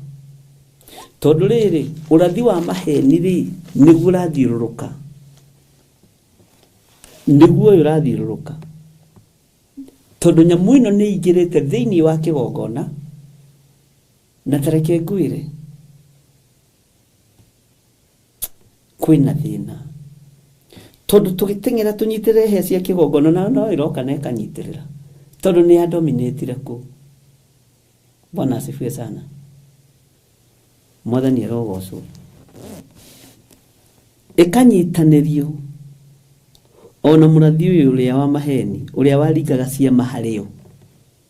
Tondũ rĩrĩ, ũrathi wa maheni rĩ, nĩguo ũrathiũrũrũka. Nĩguo ũyũ ũrathiũrũrũka. Tondũ nyamũ ĩno nĩ ĩingĩrĩte thĩinĩ wa kĩgongona, na ta reke ngwĩre, kwĩna thĩna. Tondũ tũgĩteng'era tũnyitĩrĩre hĩa cia kĩgongona, nayo no ĩroka na ĩkanyitĩrĩra. Tondũ nĩ yadominatire kũu. Bwana asifiwe sana. Mwathani arogocwo. Ĩkanyitanĩrio ona mũrathi ũyũ ũrĩa wa maheni, ũrĩa waringaga ciama harĩo.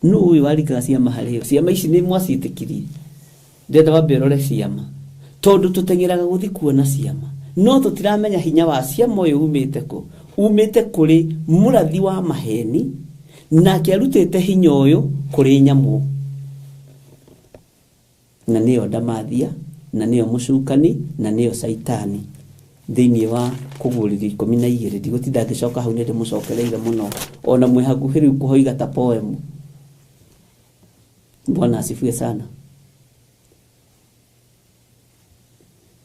Nũ ũyũ waringaga ciama harĩo? Ciama ici nĩ mwaciĩtĩkirie. Ndĩrenda wambe ũrore ciama. Tondũ tũteng'eraga gũthiĩ kuona ciama. No tũtiramenya hinya wa ciama ũyũ umĩte kũ. Umĩte kũrĩ mũrathi wa maheni, nake arutĩte hinya ũyũ kũrĩ nyamũ. Na nĩyo ndamathia, na nĩyo mũcukani, na nĩyo caitani. Thĩinĩ wa kũguũrĩrio 12, ndigũtinda ngĩcoka hau nĩ ndĩmũcokereire mũno. Ona mwĩ hakuhĩ rĩu kũhoiga ta poem. Bwana asifiwe sana.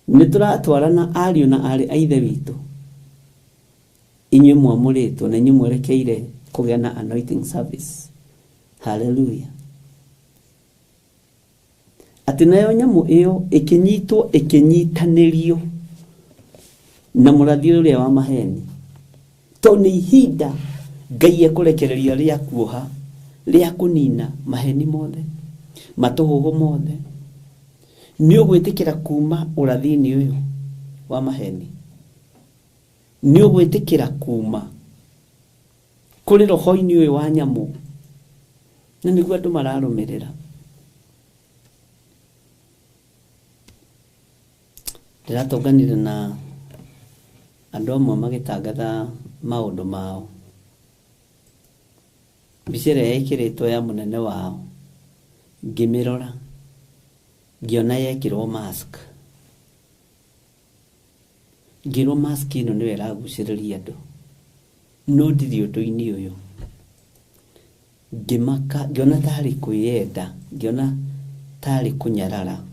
Nĩ tũratwarana ariũ na aarĩ a ithe witũ. Inyuĩ mwamũrĩtwo na inyuĩ mwerekeire kũgĩa na anointing service. Hallelujah. Atĩ nayo nyamũ ĩyo ĩkĩnyitwo ĩkĩnyitanĩrio na mũrathi ũrĩa wa maheni. Tondũ nĩ ihinda Ngai ekũrekereria rĩa kuoha, rĩa kũnina maheni mothe, matũhũhũ mothe. Nĩ ũgwĩtĩkĩra kuma ũrathi-inĩ ũyũ wa maheni. Nĩ ũgwĩtĩkĩra kuma kũrĩ roho-inĩ ũyũ wa nyamũ. Na nĩguo andũ mararũmĩrĩra. Ndĩratũnganire na andũ amwe magĩtangatha maũndũ mao. Mbica ĩrĩa yekĩrĩtwo ya mũnene wao, ngĩmĩrora, ngĩona yekĩrwo mask. Ngĩrwo mask ĩno nĩyo ĩragucĩrĩria andũ. No ndirĩ ũndũ-inĩ ũyũ. Ngĩmaka, ngĩona tarĩ kwĩyenda, ngĩona tarĩ kũnyarara,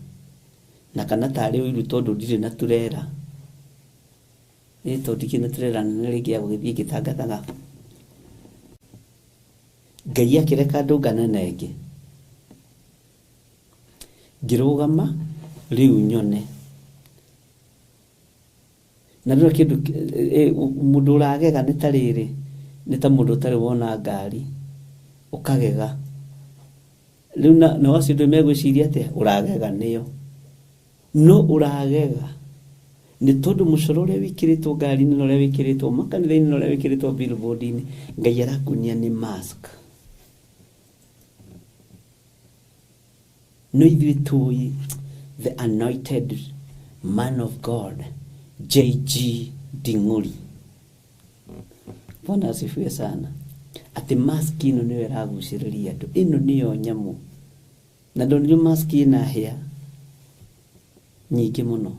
na kana tarĩ ũiru tondũ ndirĩ na turera. Ĩ tondũ ndikĩrĩ na turera nene rĩngĩ ya gũgĩthiĩ ngĩtangathaga. Ngai akĩreka ndũngane na ĩngĩ. Ngĩrũgama rĩu nyone. Na ndũrĩ kĩndũ mũndũ ũragega nĩ ta rĩrĩ, nĩ ta mũndũ ũtarĩ wona ngari, ũkagega. Rĩu na acio ndũĩ megwĩciria atĩa, ũragega nĩyo. No ũragega nĩ tondũ mũcoro ũrĩa wĩkĩrĩtwo ngari-inĩ na ũrĩa wĩkĩrĩtwo makanitha-inĩ na ũrĩa wĩkĩrĩtwo billboard-inĩ, Ngai arakuonia nĩ mask. No ithuĩ tũĩ the anointed man of God, JG Ding'uri. Bwana asifiwe sana. Atĩ mask ĩno nĩyo ĩragucĩrĩria andũ. Ĩno nĩyo nyamũ. Na ndonire mask ĩna hĩa nyingĩ mũno.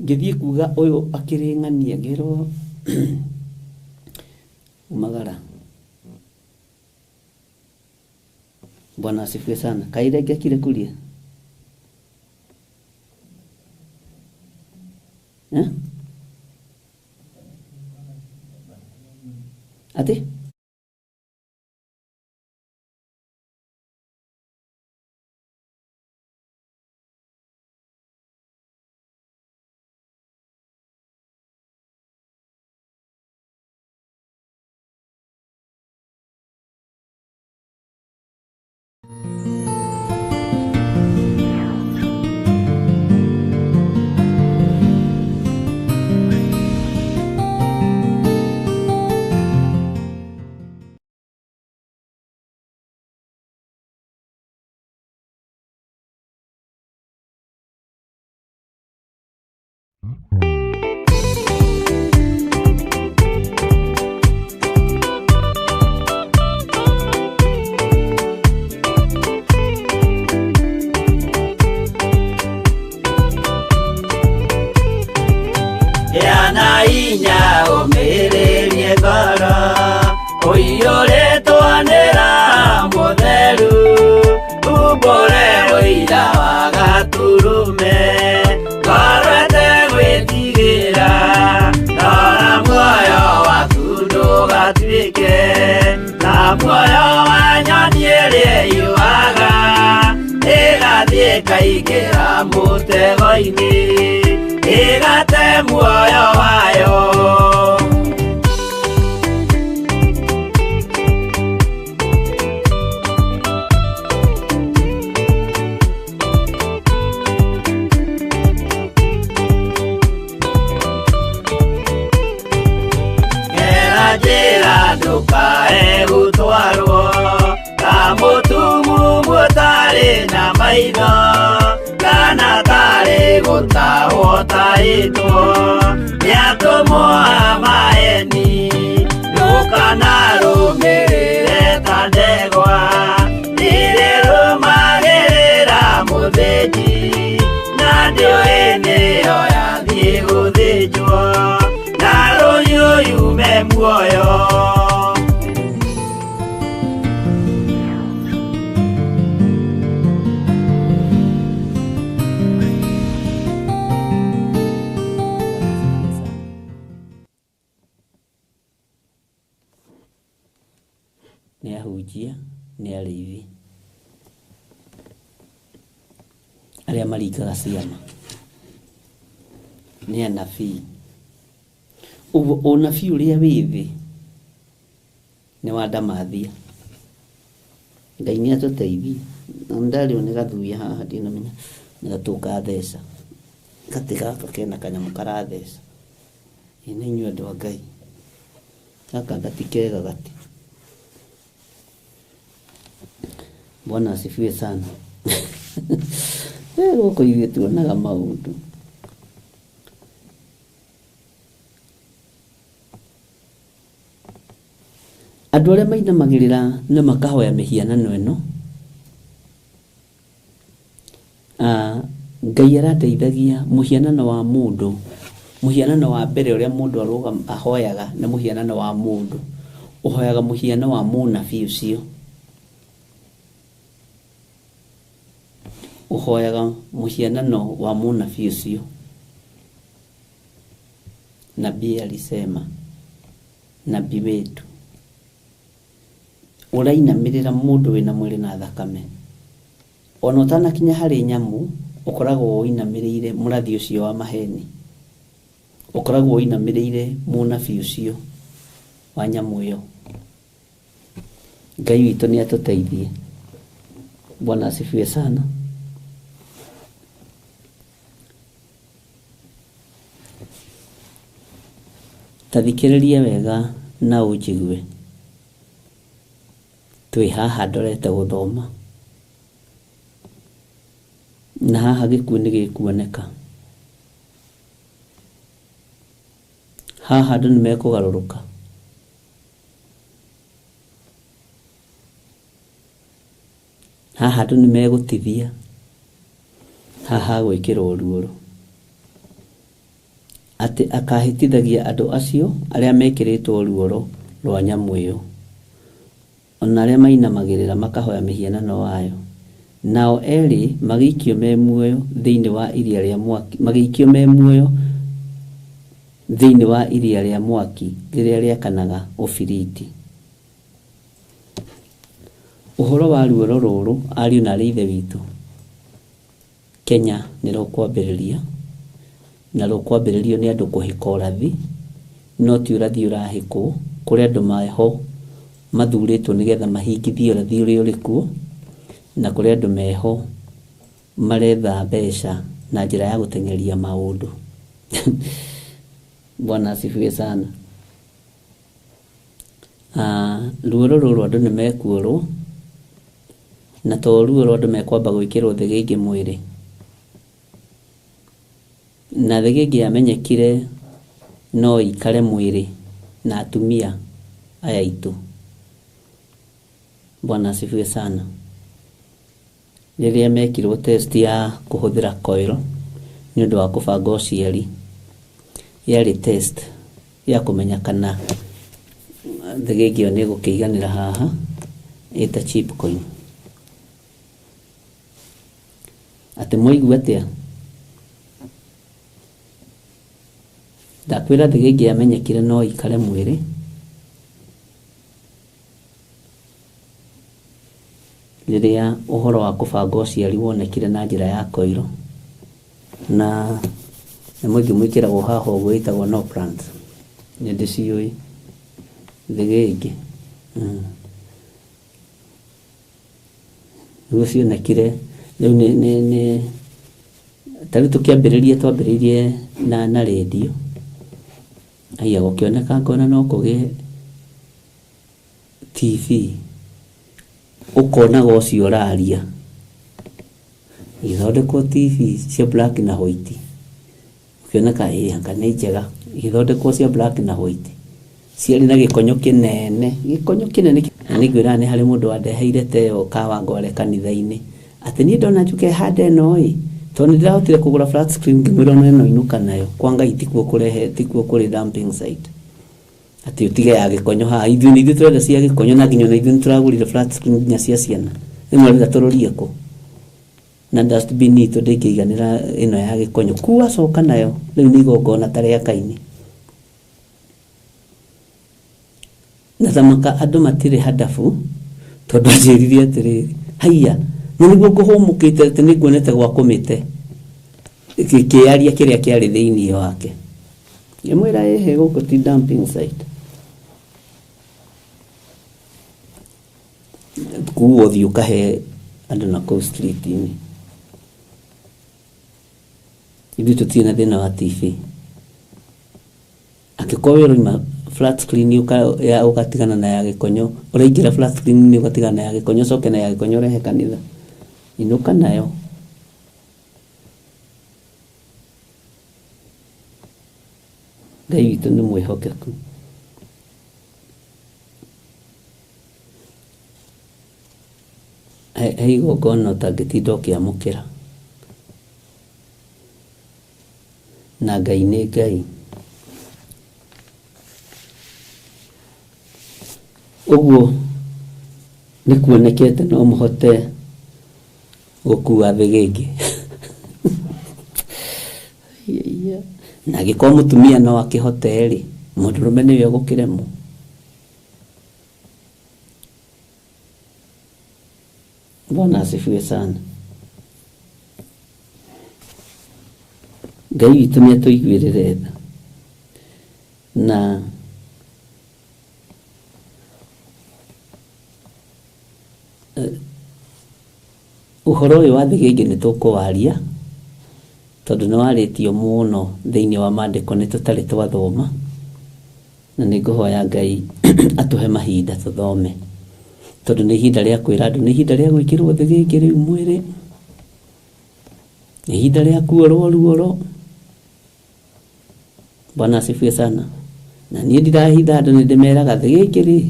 Ngĩthiĩ kuga ũyũ akĩrĩng'ania, ngĩrwo umagara. Bwana asifiwe sana. Kaire ngĩakire kuria? Eh? Ati? Gĩa na hinya ũmĩrĩrie ngoro ũiyũrĩtwo nĩ Roho Mũtheru, umbũre ũira wa Gatũrũme, ngoro ĩtegwĩtigĩra, rora muoyo waku ndũgatuĩke ta muoyo wa nyoni ĩrĩa ĩyũaga, ĩgathiĩ ĩkaingĩra mũtego-inĩ, ĩgate muoyo wayo. Gera njĩra ndũkae gũtwarwo ta mũtumumu ũtarĩ na maitho, kana tarĩ gũtahwo tahĩtwo nĩ atũmwo a maeni, ndũkanarũmĩrĩre ta ndegwa ĩrĩrũmagĩrĩra mũthĩnji, na ndĩũĩ nĩyo yathiĩ gũthĩnjwo, na rũhiũ yume muoyo. Nĩ ahunjia, nĩ arĩithi arĩa maringaga ciama, nĩ anabii. Ũguo ũnabii ũrĩa wĩ thĩ nĩ wa ndamathia. Ngai nĩ atũteithie. Na ndarĩo nĩ gathuya haha ndinamenya nĩ gatũ gatheca. Gatĩ gaka kena kanyamũ karatheca. Ĩ nĩ inyuĩ andũ a Ngai. Gaka gatikega gati. Bwana asifiwe sana. Gũkũ ithuĩ tuonaga maũndũ. Andũ arĩa mainamagĩrĩra na makahoya mĩhianano ĩno, Ngai arateithagia mũhianano wa mũndũ, mũhianano wa mbere ũrĩa mũndũ ahoyaga nĩ mũhianano wa mũndũ. Ũhoyaga mũhiano wa mũnabii ũcio. Ũhoyaga mũhianano wa mũnabii ũcio. Nabii alisema, nabii wetu. Ũrainamĩrĩra mũndũ wĩna mwĩrĩ na thakame. Ona ũtanakinya harĩ nyamũ, ũkoragwo ũinamĩrĩire mũrathi ũcio wa maheni. Ũkoragwo ũinamĩrĩire mũnabii ũcio wa nyamũ ĩyo. Ngai witũ nĩ atũteithie. Bwana asifiwe sana. Ta thikĩrĩria wega na ũnjigue. Twĩ haha ndorete gũthoma, na haha gĩkuũ nĩ gĩkuoneka. Haha andũ nĩ mekũgarũrũka. Haha andũ nĩ megũtithia. Haha gwĩkĩrwo ruoro. Atĩ akahĩtithagia andũ acio arĩa mekĩrĩtwo ruoro rwa nyamũ ĩyo, ona arĩa mainamagĩrĩra makahoya mĩhianano wayo. Nao erĩ magĩikio me muoyo thĩinĩ wa iria rĩa mwaki, magĩikio me muoyo thĩinĩ wa iria rĩa mwaki rĩrĩa rĩakanaga ũbiriti. Ũhoro wa ruoro rũrũ, ariũ na aarĩ a Ithe witũ, Kenya nĩ rũkwambĩrĩria, na rũkwambĩrĩrio nĩ andũ kũhĩka ũrathi, no ti ũrathi ũrahĩkwo, kũrĩ andũ meho mathurĩtwo nĩgetha mahingithie ũrathi ũrĩa ũrĩ kuo, na kũrĩ andũ meho maretha mbeca na njĩra ya gũteng'eria maũndũ. Bwana asifiwe sana. Ruoro rũrũ andũ nĩ mekuorwo, na to ruoro andũ mekwamba gwĩkĩrwo thĩgĩngĩ mwĩrĩ. Na thĩgĩngĩ yamenyekire no ikare mwĩrĩ na atumia aya aitũ. Bwana asifiwe sana. Rĩrĩa mekirwo test ya kũhũthĩra coil nĩ ũndũ wa kũbanga ũciari, yarĩ test ya kũmenya kana thĩgĩngĩ ĩyo nĩ ĩgũkĩiganĩra haha ĩta chip coin. Atĩ mwaigua atĩa? Ndakwĩra thĩgĩngĩ yamenyekire no ikare mwĩrĩ rĩrĩa ũhoro wa kũbanga ũciari wonekire na njĩra ya koiro, na nyamũ ĩngĩ mwĩkĩragwo haha ũguo ĩtagwo no plant, nĩ ndĩciũĩ thĩgĩngĩ. Nĩguo cionekire rĩu nĩ ta rĩu tũkĩambĩrĩria twambĩrĩirie na rĩndiũ, haiya gũkĩoneka ngona no kũgĩe TV ũkonaga ũcio ũraria. Igĩthondekwo TV cia black na white, ũkĩoneka ĩ anga nĩ njega, igĩthondekwo cia black na white ciarĩ na gĩkonyo kĩnene, gĩkonyo kĩnene. Na nĩngwĩraga nĩ harĩ mũndũ wandeheire ta ĩyo Kawangware kanitha-inĩ, atĩ niĩ ndona njũke hande ĩno ĩ, tondũ nĩ ndĩrahotire kũgũra flat screen, ngĩmwĩra ona ĩno inũka nayo, kwa Ngai tikuo kũrehe, tikuo kũrĩ dumping site, atĩ ũtige ya gĩkonyo haha, ithuĩ nĩ ithuĩ tũrenda cia gĩkonyo, na nginya ona ithuĩ nĩ tũragũrire flat screen nginya cia ciana, rĩu marenda tũrorie kũ? Na dustbin itũ ndĩngĩiganĩra ĩno ya gĩkonyo, kua coka nayo, rĩu nĩ igongona ta rĩa Kaini. Na thamaka andũ matirĩ handabu, tondũ anjĩrire atĩrĩrĩ, haiya, na nĩguo ngũhũmũkĩte atĩ nĩnguonete gwa kũmĩte kĩaria kĩrĩa kĩarĩ thĩinĩ wake. Ngĩmwĩra ĩhĩ gũkũ ti dumping site. Kuo ũthiĩ ũkahe andũ na kũu street-inĩ. Ithuĩ tũtirĩ na thĩna wa TV. Angĩkorwo wĩ ũrauma flat screen ũgatigana na ya gĩkonyo, ũraingĩra flat screen ũgatigana na ya gĩkonyo, ũcoke na ya gĩkonyo ũrehe kanitha, inũka nayo. Ngai witũ nĩ mwĩhokeku. He igongona ũtangĩtinda ũkĩamũkĩra, na Ngai nĩ Ngai. Ũguo nĩ kuonekete no mũhote gũkua thĩgĩngĩ. Na angĩkorwo mũtumia no akĩhote rĩ, mũndũrũme nĩwe ũgũkĩremwo. Bwana asifiwe sana. Ngai witũ nĩ atũiguĩrĩre tha, na ũhoro ũyũ wa thĩgĩngĩ nĩ tũkũwaria, tondũ nĩ warĩtio mũno thĩinĩ wa maandĩko nĩ tũtarĩ twathoma, na nĩ ngũhoya Ngai atũhe mahinda tũthome, tondũ nĩ ihinda rĩa kwĩra andũ, nĩ ihinda rĩa gwĩkĩrwo thĩgĩngĩ rĩu mwĩrĩ, nĩ ihinda rĩa kuorwo ruoro. Bwana asifiwe sana. Na niĩ ndirahitha andũ, nĩ ndĩmeraga thĩgĩngĩ rĩ,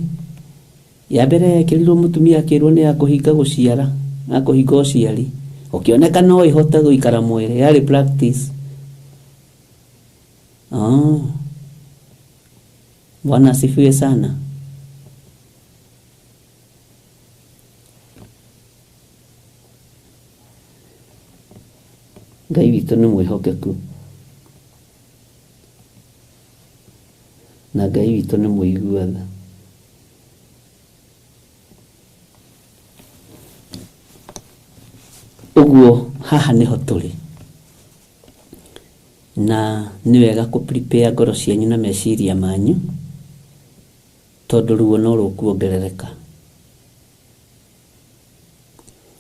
ya mbere yekĩrirwo mũtumia akĩrwo nĩ ya kũhinga gũciara, ya kũhinga ũciari, ũkĩoneka no ĩhote gũikara mwĩrĩ, yarĩ practice. Bwana asifiwe sana. Ngai witũ nĩ mwĩhokeku, na Ngai witũ nĩ mũigua tha. Ũguo haha nĩho tũrĩ, na nĩ wega kũ prepare ngoro cianyu na meciria manyu, tondũ ruo no rũkuongerereka,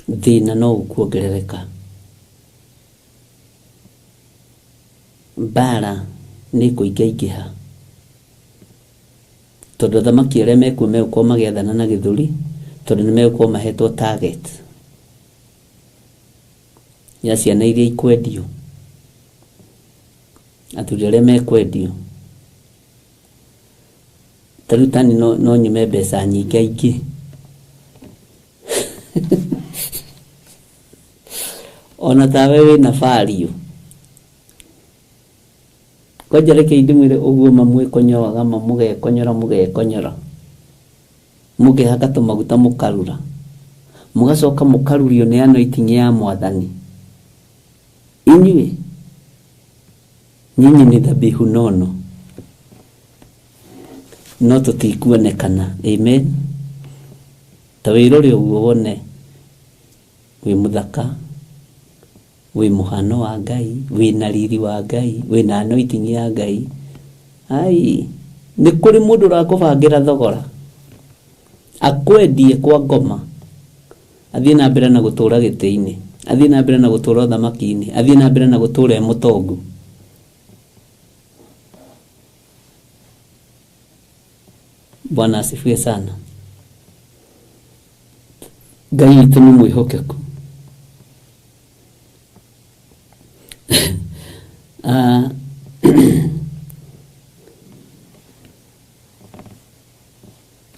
thĩna no ũkuongerereka, mbara nĩ ĩkũingaingĩha, tondũ athamaki arĩa mekuo megũkorwo magĩathana na gĩthũri, tondũ nĩ megũkorwo mahetwo target ya ciana iria ikwendio. Athuri arĩa mekwendio ta rĩu tani no nyume mbeca nyingĩ aingĩ. Ona tawe wĩna value. Kwanja reke ndĩmwĩre ũguo mamwĩkonyoraga mamũgekonyora mũgekonyora mũkehaka tũmaguta mũkarura mũgacoka mũkarurio nĩ anointing ya mwathani. Inyuĩ nyinyi nĩ dhabihu nono no tũtikuonekana. Amen. Ta wĩrore ũguo wone wĩ mũthaka, wĩ mũhano wa Ngai, wĩna riri wa Ngai, wĩna anointing ya Ngai. Ai, nĩ kũrĩ mũndũ ũrakũbangĩra thogora akwendie kwa ngoma, athiĩ na mbere na gũtũra gĩtĩ-inĩ, athiĩ na mbere na gũtũra ũthamaki-inĩ, athiĩ na mbere na gũtũra e mũtongu. Bwana asifiwe sana. Ngai witũ nĩ mwĩhokeku.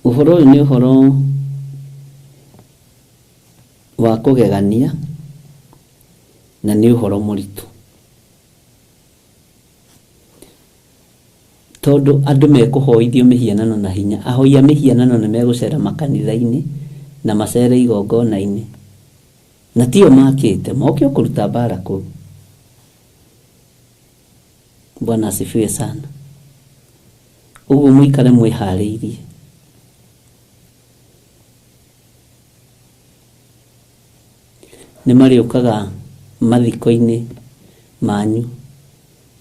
Ũhoro ũyũ nĩ ũhoro wa kũgegania na nĩ ũhoro mũritũ, tondũ andũ mekũhoithio mĩhianano na hinya. Ahoi a mĩhianano nĩ megũcera makanitha-inĩ na macere igongona-inĩ, na tio makĩte moke o kũruta mbara kũu. Bwana asifiwe sana. Ũguo mũikare mwĩharĩirie. Nĩ marĩũkaga mathiko-inĩ manyu,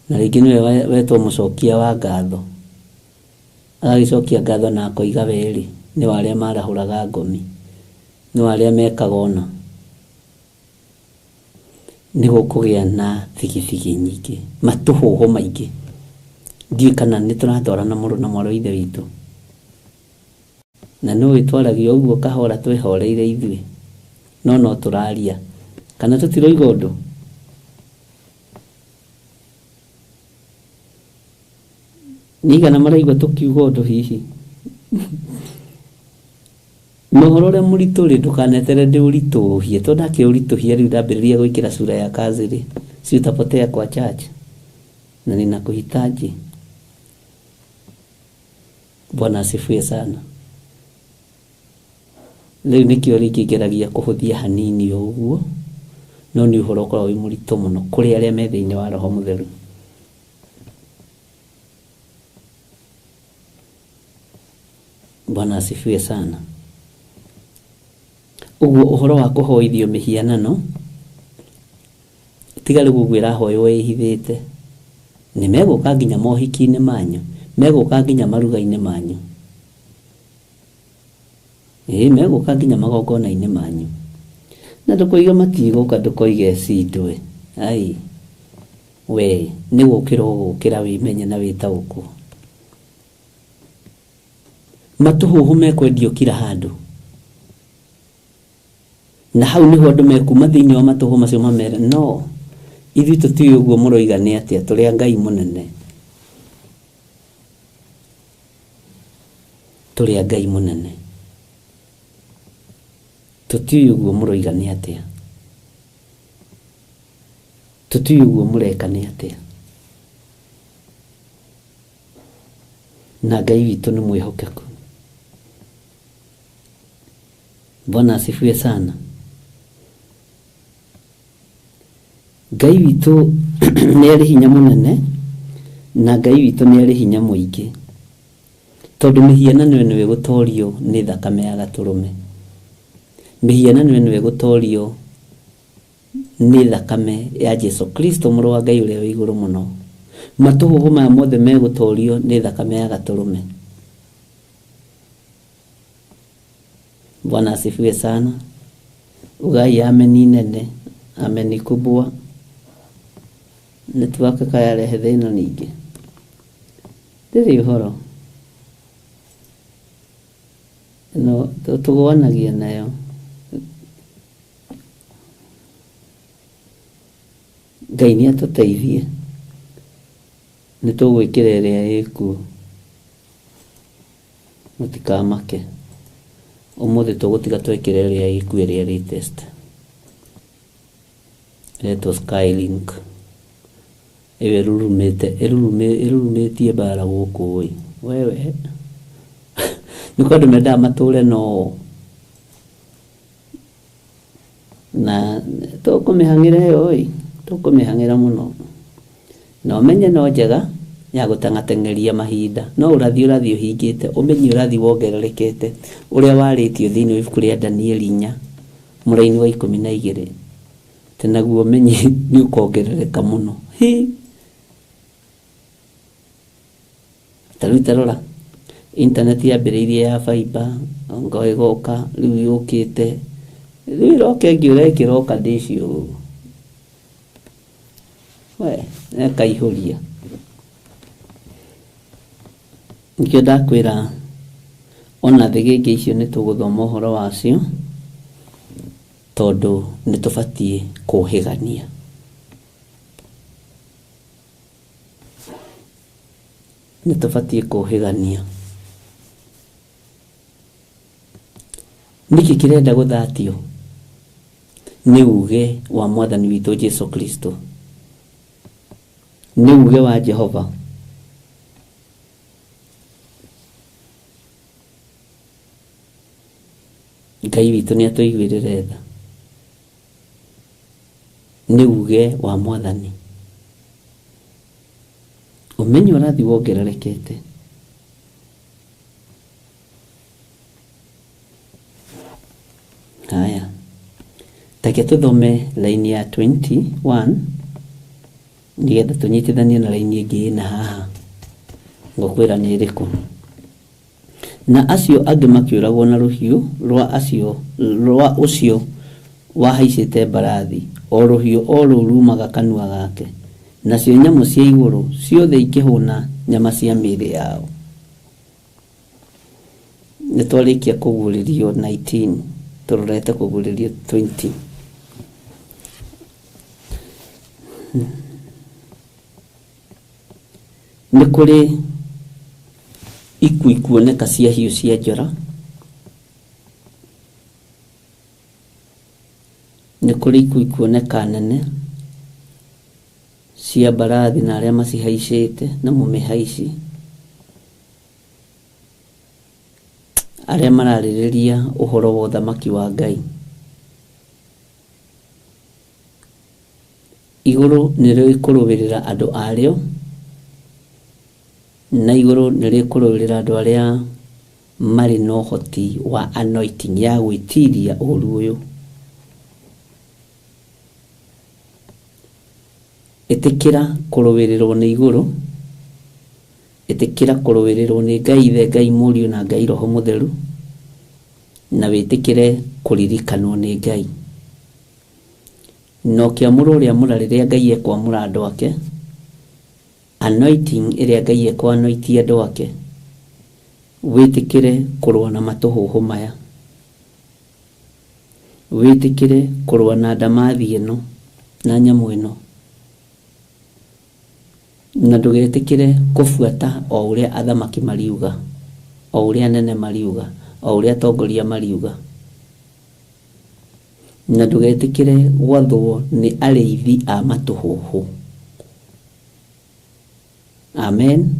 na rĩngĩ nĩwe wetwo mũcokia wa ngatho, agagĩcokia ngatho na akoiga werĩ nĩ wa arĩa marahũraga ngomi, nĩ wa arĩa mekaga ũna. Nĩ gũkũgĩa na thigithigi nyingĩ, matũhũhũ maingĩ. Ndiũĩ kana nĩ tũratwarana mũrũ na mwarĩ wa ithe witũ, na nĩ twaragia ũguo kahora twĩhoreire ithuĩ, no no tũraria kana tũtiroiga ũndũ. Nĩ igana maraigua tũkiuga ũndũ hihi. Na ũhoro ũrĩa mũritũ rĩ, ndũkanetere ndĩũritũhie, tondũ ndakĩũritũhia rĩu ndambĩrĩria gwĩkĩra sura ya kazi rĩ, si utapotea kwa church na ninakuhitaji. Bwana asifiwe sana. Rĩu nĩkĩo rĩngĩ ngeragia kũhũthia hanini o ũguo, no nĩ ũhoro ũkoragwo wĩ mũritũ mũno kũrĩ arĩa me thĩinĩ wa Roho Mũtheru. Bwana asifiwe sana. Ũguo ũhoro wa kũhoithio mĩhianano tiga rĩu ũguo ĩrahoywo ĩhithĩte, nĩ megũka nginya mohiki-inĩ manyu, megũka nginya maruga-inĩ manyu, ĩĩ megũka nginya magongona-inĩ manyu. Na ndũkoige matigũka, ndũkoige cindwe. Ai, we nĩ gũkĩra ũgũkĩra wĩmenye na wĩtaũkwo. Matũhũhũ mekwendio kila handũ, na hau nĩho andũ mekuma thĩinĩ wa matũhũhũ macio mamere no ithuĩ tũtiũĩ ũguo mũroiga nĩ atĩa, tũrĩ a Ngai mũnene, tũrĩ a Ngai mũnene, tũtiũĩ ũguo mũroiga nĩ atĩa, tũtiũĩ ũguo mũreka nĩ atĩa. Na Ngai witũ nĩ mwĩhokeku. Bwana asifiwe sana. Ngai witũ nĩ arĩ hinya mũnene, na Ngai witũ nĩ arĩ hinya mũingĩ, tondũ mĩhianano ĩno ĩgũtorio nĩ thakame ya gatũrũme. Mĩhianano ĩno ĩgũtorio nĩ thakame ya Jesu Kristo mũrũ wa Ngai ũrĩa wĩ igũrũ mũno. Matũhũhũ maya mothe megũtorio nĩ thakame ya gatũrũme. Bwana asifiwe sana. Ugai ameni nene, ameni kubwa. Network kayarehe thĩna ningĩ. Ndĩrĩ ũhoro. No tũgwanagia nayo. Ngai nĩ atũteithie. Nĩ tũgwĩkĩra ĩrĩa ĩkuo, mũtikamake. Ũmũthĩ tũgũtiga twekĩra ĩrĩa ĩkuo, ĩrĩa latest ĩretwo Skylink. Ĩyo ĩrurumĩte ĩrurumĩtie mbara gũkũ ĩ wewe. Nĩ kwa andũ mendaga matũre no na tũkũmĩhang'ĩra ĩyo ĩ, tũkũmĩhang'ĩra mũno. Na ũmenye no njega ya gũteng'ateng'eria mahinda, no ũrathi ũrathiĩ ũhingĩte, ũmenye ũrathi wongererekete ũrĩa warĩtio thĩinĩ wa ibuku rĩa Danieli 4 mũraini wa 12, atĩ naguo ũmenye nĩ ũkongerereka mũno. Hi, ta rĩu tarora internet yambĩrĩirie ya fiber, ngo ĩgoka rĩu yũkĩte, rĩu ĩroka ĩngĩ ũrekĩroka ndĩcio we ĩkaihũria. Nĩkĩo ndakwĩra ona thĩgĩngĩ icio nĩ tũgũthoma ũhoro wacio, tondũ nĩ tũbatiĩ kũhĩgania. Nĩ tũbatiĩ kũhĩgania. Nĩkĩ kĩrenda gũthatio? Nĩ uge wa Mwathani witũ Jesu Kristo, nĩ uge wa Jehova. Ngai witũ nĩ atũiguĩrĩre tha. Nĩ uge wa Mwathani. Ũmenyo ũrathiĩ wongererekete. Haya, take tũthome laini ya 21 nĩgetha tũnyitithanie na laini ĩngĩ ĩna haha. Ngũkwĩra nĩ ĩrĩkũ. Na acio angĩ makĩũragwo na rũhiũ rwa acio rwa ũcio wahaicĩte mbarathi, o rũhiũ o rũu rumaga kanua gake, nacio nyamũ cia igũrũ ciothe ikĩhũna nyama cia mĩĩrĩ yao. Nĩ twarĩkia kũguũrĩrio 19, tũrorete kũguũrĩrio 20. Nĩ kũrĩ ikuũ ikuoneka cia hiũ cia njora, nĩ kũrĩ ikuũ ikuoneka nene cia mbarathi na arĩa macihaicĩte na mũmĩhaici, arĩa mararĩrĩria ũhoro wa ũthamaki wa Ngai. Igũrũ nĩ rĩkũrũĩrĩra andũ arĩo, na igũrũ nĩ rĩkũrũĩrĩra andũ arĩa marĩ na ũhoti wa anointing ya gwĩtiria ũru ũyũ. Ĩtĩkĩra kũrũĩrĩrwo nĩ igũrũ, ĩtĩkĩra kũrũĩrĩrwo nĩ Ngai Ithe, Ngai Mũriũ na Ngai Roho Mũtheru, na wĩtĩkĩre kũririkanwo nĩ Ngai. Na ũkĩamũra ũrĩa mũra rĩrĩa Ngai ekwamũra andũ ake, anointing ĩrĩa Ngai ekũanointi andũ ake, wĩtĩkĩre kũrũa na matũhũhũ maya, wĩtĩkĩre kũrũa na ndamathi ĩno na nyamũ ĩno, na ndũgetĩkĩre kũbuata o ũrĩa athamaki mariuga, o ũrĩa anene mariuga, o ũrĩa atongoria mariuga, na ndũgetĩkĩre gwathwo nĩ arĩithi a matũhũhũ. Amen.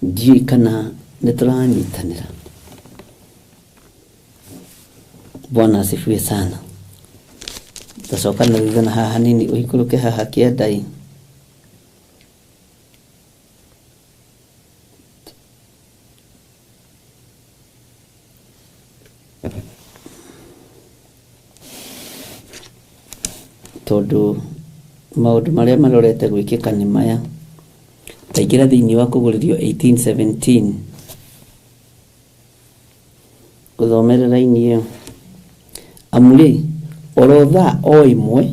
Ndiũĩ kana nĩ tũranyitanĩra. Bwana asifiwe sana. Tacoka na thutha na haha hanini ũikũrũke haha kĩandai. Tondũ maũndũ marĩa marorete gwĩkĩka nĩ maya. Taingĩra thĩinĩ wa kũgũrĩrio 1817, gũthomere raini ĩyo. Amu rĩ, oro thaa o ĩmwe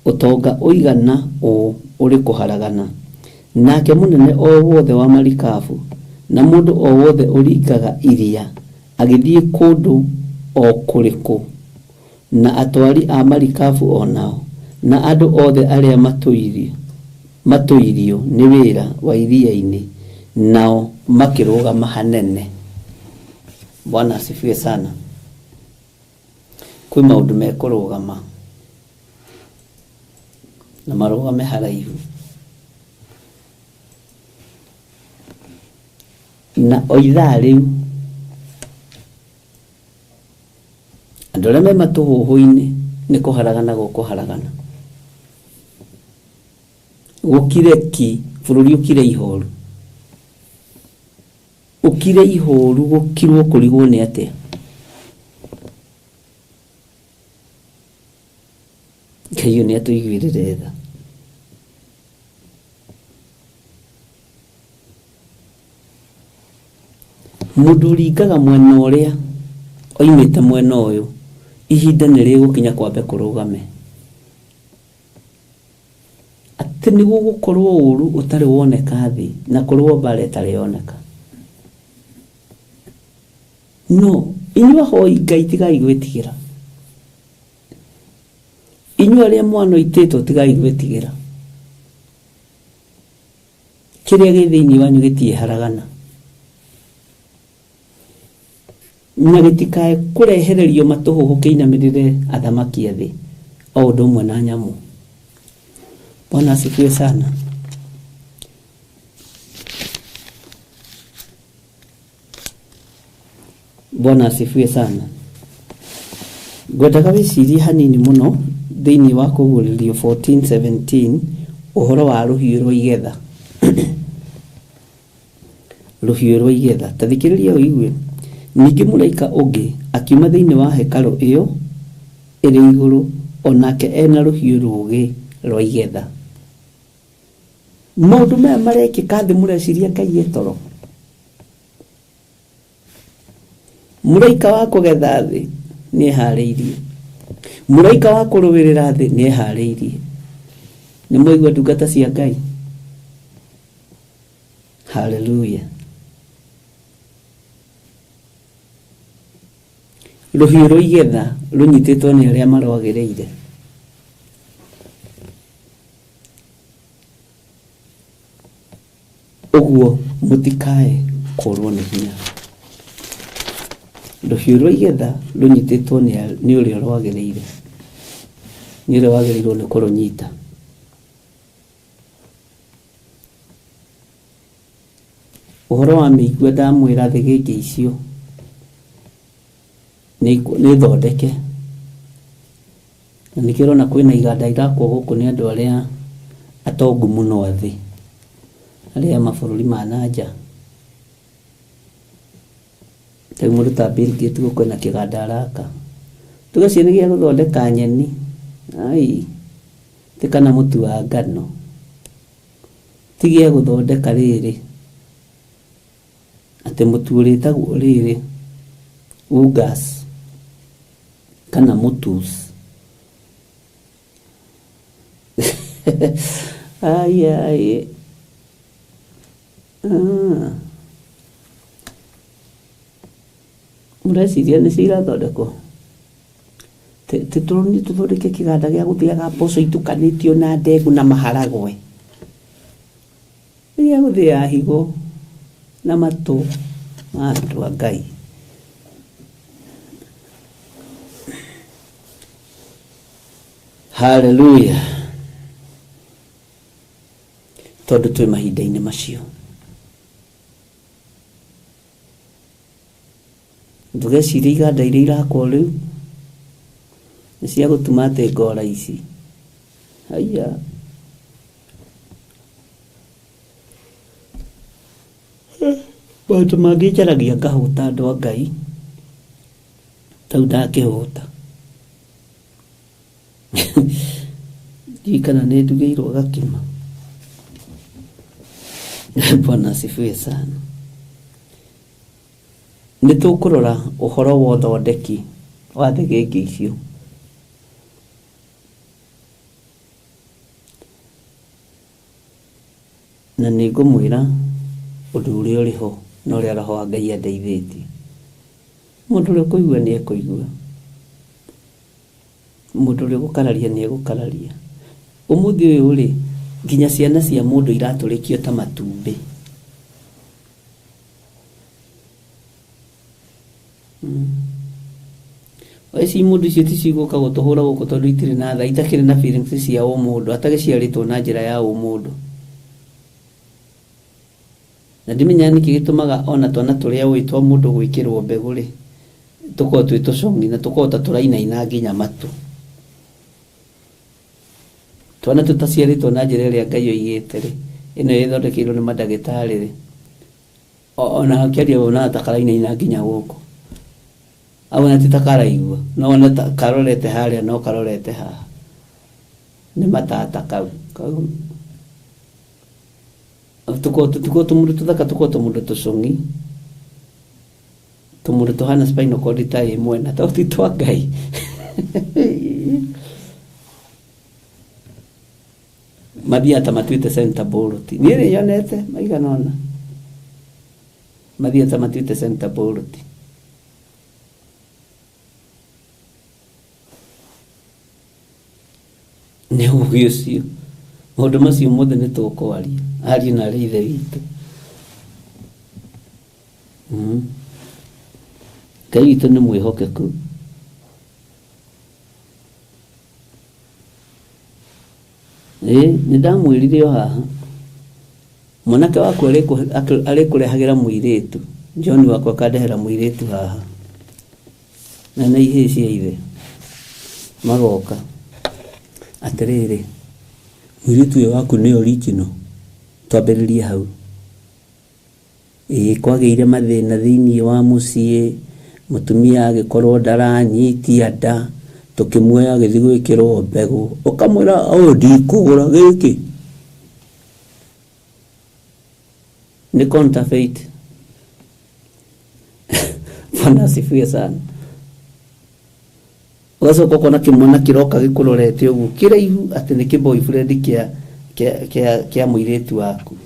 ũtonga ũigana ũũ ũrĩ kũharagana, nake mũnene o wothe wa marikabu na mũndũ o wothe ũringaga iria agĩthiĩ kũndũ o kũrĩkũ, na atwari a marikabu o nao, Na andũ othe arĩa matũirio nĩ wĩra wa iria-inĩ nao makĩrũgama hanene. Bwana asifiwe sana. Kwĩ maũndũ mekũrũgama na marũgame haraihu, na o ithaa rĩu andũ arĩa me matũhũhũ-inĩ nĩ kũharagana gũkũharagana, gũkire ki, bũrũri ũkire ihoru, ũkire ihoru, gũkirwo kũrigwo nĩ atĩa. Ngai ũyũ nĩ atũiguĩrĩre tha. Mũndũ ũringaga mwena ũrĩa oimĩte mwena ũyũ, ihinda nĩ rĩgũkinya kwambe kũrũgame, atĩ nĩ gũgũkorwo ũru ũtarĩ woneka thĩ na kũrũo mbara ĩtarĩ yoneka. No inyuĩ ahoi Ngai tigai gwĩtigĩra, inyuĩ arĩa mwanoitĩtwo tigai gwĩtigĩra, kĩrĩa gĩ thĩinĩ wanyu gĩtiĩharagana na gĩtikae kũrehererio matũhũhũ kĩinamĩrĩre athamaki a thĩ o ũndũ ũmwe na nyamũ. Bwana asifiwe sana. Bwana asifiwe sana. Ngwendaga wĩcirie hanini mũno thĩinĩ wa kũguũrĩrio 14:17 ũhoro wa rũhiũ rwa igetha. Rũhiũ rwa igetha, ta thikĩrĩria ũigue. Ningĩ mũraika ũngĩ akiuma thĩinĩ wa hekarũ ĩyo ĩrĩ igũrũ, o nake ena rũhiũ rũũgĩ rwa igetha. Maũndũ maya marekĩka thĩ, mũreciria Ngai e toro? Mũraika wa kũgetha thĩ nĩ eharĩirie, mũraika wa kũrũĩrĩra thĩ nĩ eharĩirie. Nĩ mwaigua ndungata cia Ngai? Haleluya. Rũhiũ rwa igetha rũnyitĩtwo nĩ arĩa marwagĩrĩire. Ũguo mũtikae kũrwo nĩ hinya. Rũhiũ rwa igetha rũnyitĩtwo nĩ ũrĩa rwagĩrĩire, nĩ ũrĩa wagĩrĩirwo nĩ kũrũnyita. Ũhoro wa mĩigua ndamwĩra thĩgĩngĩ icio nĩ thondeke, na nĩkĩo ũrona kwĩna iganda irakwo gũkũ nĩ andũ arĩa atongu mũno a thĩ, arĩa mabũrũri ma na nja. Rĩu mũndũ ta Bill Gates gũkũ ena kĩganda araka, tuge cio nĩ gĩa gũthondeka nyeni, ai ti kana mũtu wa ngano, ti gĩa gũthondeka rĩrĩ atĩ mũtu ũrĩtagwo rĩrĩ ungas kana mũtus. Ai ai mũreciria nĩcio irathondekwo? Tũronire tũthondeke kĩganda gĩa gũthĩaga mboco itukanĩtio na ndengũ na maharagwe, nĩ gĩa gũthĩa higo na matũ ma andũ a Ngai. Haleluya. Tondũ twĩ mahinda-inĩ macio, ndũgecirie iganda iria irakwo rĩu nĩ cia gũtuma atĩ ngora ici. Haiya, maũndũ mangĩ njaragia ngahũta andũ a Ngai, tau ndakĩhũta. Ndiũĩ kana nĩ ndugĩirwo gakima. Bwana asifiwe sana. Nĩ tũkũrora ũhoro wa ũthondeki wa thĩgĩngĩ icio. Na nĩ ngũmwĩra ũndũ ũrĩa ũrĩ ho na ũrĩa Roho wa Ngai andeithĩtie. Mũndũ ũrĩa ũkũigua nĩ ekũigua, mũndũ ũrĩa ũgũkararia nĩ egũkararia. Ũmũthĩ ũyũ rĩ, nginya ciana cia mũndũ iratũrĩkio ta matumbĩ. Ici mũndũ icio ti cigũka gũtũhũra gũkũ tondũ itirĩ na tha, itakĩrĩ na feelings cia ũmũndũ, atagĩciarĩtwo na njĩra ya ũmũndũ. Na ndimenyaga nĩkĩ gĩtũmaga ona twana tũrĩa ũĩ twa mũndũ gwĩkĩrwo mbegũ rĩ, tũkorwo twĩ tũcong'i na tũkorwo ta tũrainaina nginya matũ. Twana tũtaciarĩtwo na njĩra ĩrĩa Ngai oigĩte rĩ, ĩno ĩthondekeirwo nĩ mandagĩtarĩ rĩ, ona hakĩaria wonaga ta karainaina nginya gũkũ. Au ti ta karaigua, no wone ta karorete harĩa no karorete haha. Nĩ matata kau. Kau tũkorwo tũtikorwo tũmũndũ tũthaka, tũkorwo tũmũndũ tũcong'i, tũmũndũ tũhana spinal cord ta ĩ mwena, to ti twa Ngai. Mathiaga ta matuĩte center bolt. Niĩ nĩ nyonete maigana ũna. Mathiaga ta matuĩte center bolt. Nĩ ũgĩ ũcio. Maũndũ macio mothe nĩ tũkwaria. Ariũ na arĩ ithe witũ. Ngai witũ nĩ mwĩhokeku. Ĩĩ nĩ ndamwĩrire o haha. Mwanake waku arĩkũrehagĩra mũirĩtu. John wakwa akandehera mũirĩtu haha. Na nĩ ihĩĩ cia ithe. Magoka. Atĩrĩrĩ, mũirĩtu ũyũ waku nĩ original. Twambĩrĩrie hau. Ĩĩ kwagĩire mathĩna thĩinĩ wa mũciĩ, mũtumia agĩkorwo ndaranyitia nda, tũkĩmuoya agĩthiĩ gwĩkĩrwo mbegũ. Ũkamwĩra ũũ ndikũgũra gĩkĩ. Nĩ counterfeit. Bwana asifiwe sana. Ũgacoka ũkona kĩmwana kĩroka gĩkũrorete ũguo kĩraihu atĩ nĩ kĩ boyfriend kĩa mũirĩtu waku.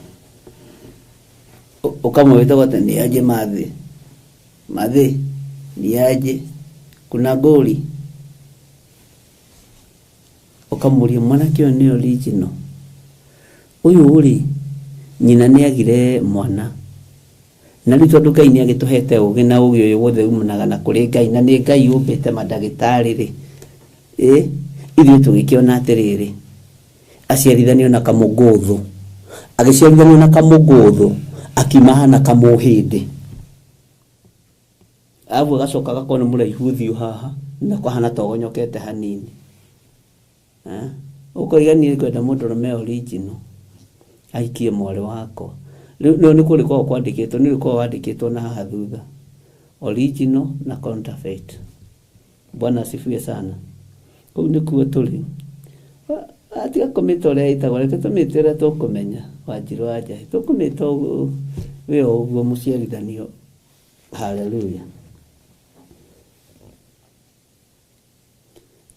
Ũkamwĩta atĩ nĩ aje mathĩ. Mathĩ, ni aje, kuna ngũri. Ũkamũria mwanake ũyũ nĩ original. Ũyũ rĩ, nyina nĩ agire mwana. Na rĩu tondũ Ngai nĩ agĩtũhete ũgĩ na ũgĩ ũyũ wothe umanaga na kũrĩ Ngai, na nĩ Ngai ũmbĩte mandagĩtarĩ rĩ, ithuĩ tũgĩkĩona atĩrĩrĩ, aciarithanio na kamũgũthũ. Agĩciarithanio na kamũgũthũ, akiuma hana kamũhĩndĩ. Arabu agacoka agakorwo nĩ mũraihu ũthiũ haha, na kũhana ta ũgonyokete hanini. Ũkoiga niĩ ngwenda mũndũrũme original aikie mwarĩ wakwa. Rĩu nĩ kũrĩ koragwo kwandĩkĩtwo, nĩ ũkoragwo wandĩkĩtwo na haha thutha. Original na counterfeit. Bwana asifiwe sana. Kũu nĩkuo tũrĩ. Tiga kũmĩta ũrĩa ĩtagwo, reke tũmĩte ũrĩa tũkũmenya. Wanjirũ wa Njahi. Tũkũmĩta ũguo wĩ o ũguo mũciarithanio. Hallelujah.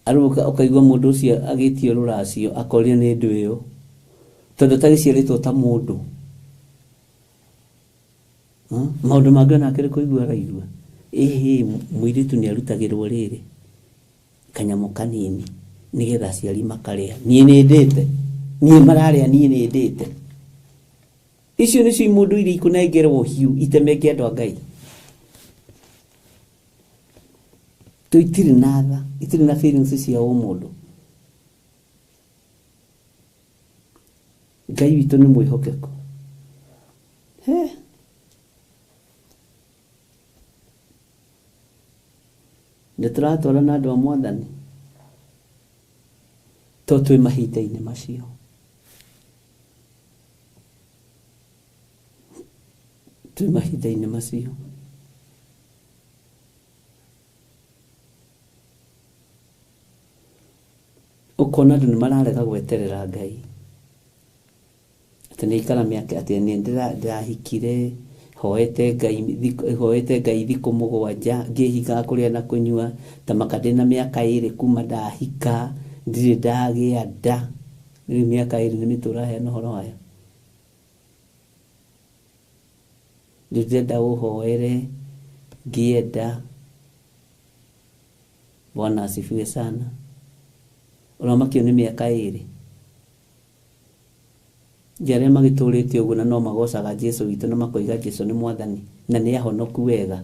Arabu ũkaigua mũndũ ũcio agĩtio rũracio akoria nĩ ndũ ĩyo. Tondũ atagĩciarĩtwo ta mũndũ. Maũndũ mangĩ onake nĩ kũigua araigua. Ĩhĩ, mũirĩtu nĩ arutagĩrwo rĩrĩ kanyamũ kanini nĩgetha aciari makarĩa. Niĩ nĩ ndĩte. Niĩ mararĩa, niĩ nĩ ndĩte. Icio nĩcio imũndũ iria ikũnengerwo hiũ itemenge andũ a Ngai. To itirĩ na tha, itirĩ na feelings cia ũmũndũ. Ngai witũ nĩ mwĩhokeku. He. Nĩ tũratwarana andũ a Mwathani. To twĩ mahinda-inĩ macio. Twĩ mahinda-inĩ macio. Ũkona andũ nĩ mararega gweterera Ngai. Atĩ nĩ aikara mĩaka, atĩ nĩ ndĩrahikire, hoete Ngai thikũ mũgwanja, ngĩhingaga kũrĩa na kũnyua, ta maka ndĩna mĩaka ĩrĩ kuma ndahika, ndirĩ ndagĩa nda. Rĩu mĩaka ĩrĩ nĩ mĩtũraheana ũhoro wayo. Rĩu ndĩrenda ũhoere, ngĩenda. Bwana asifiwe sana. Ũramakio nĩ mĩaka ĩrĩ. Nja arĩa magĩtũrĩte ũguo na no magocaga Jesu witũ na makoiga Jesu nĩ mwathani na nĩ ahonoku wega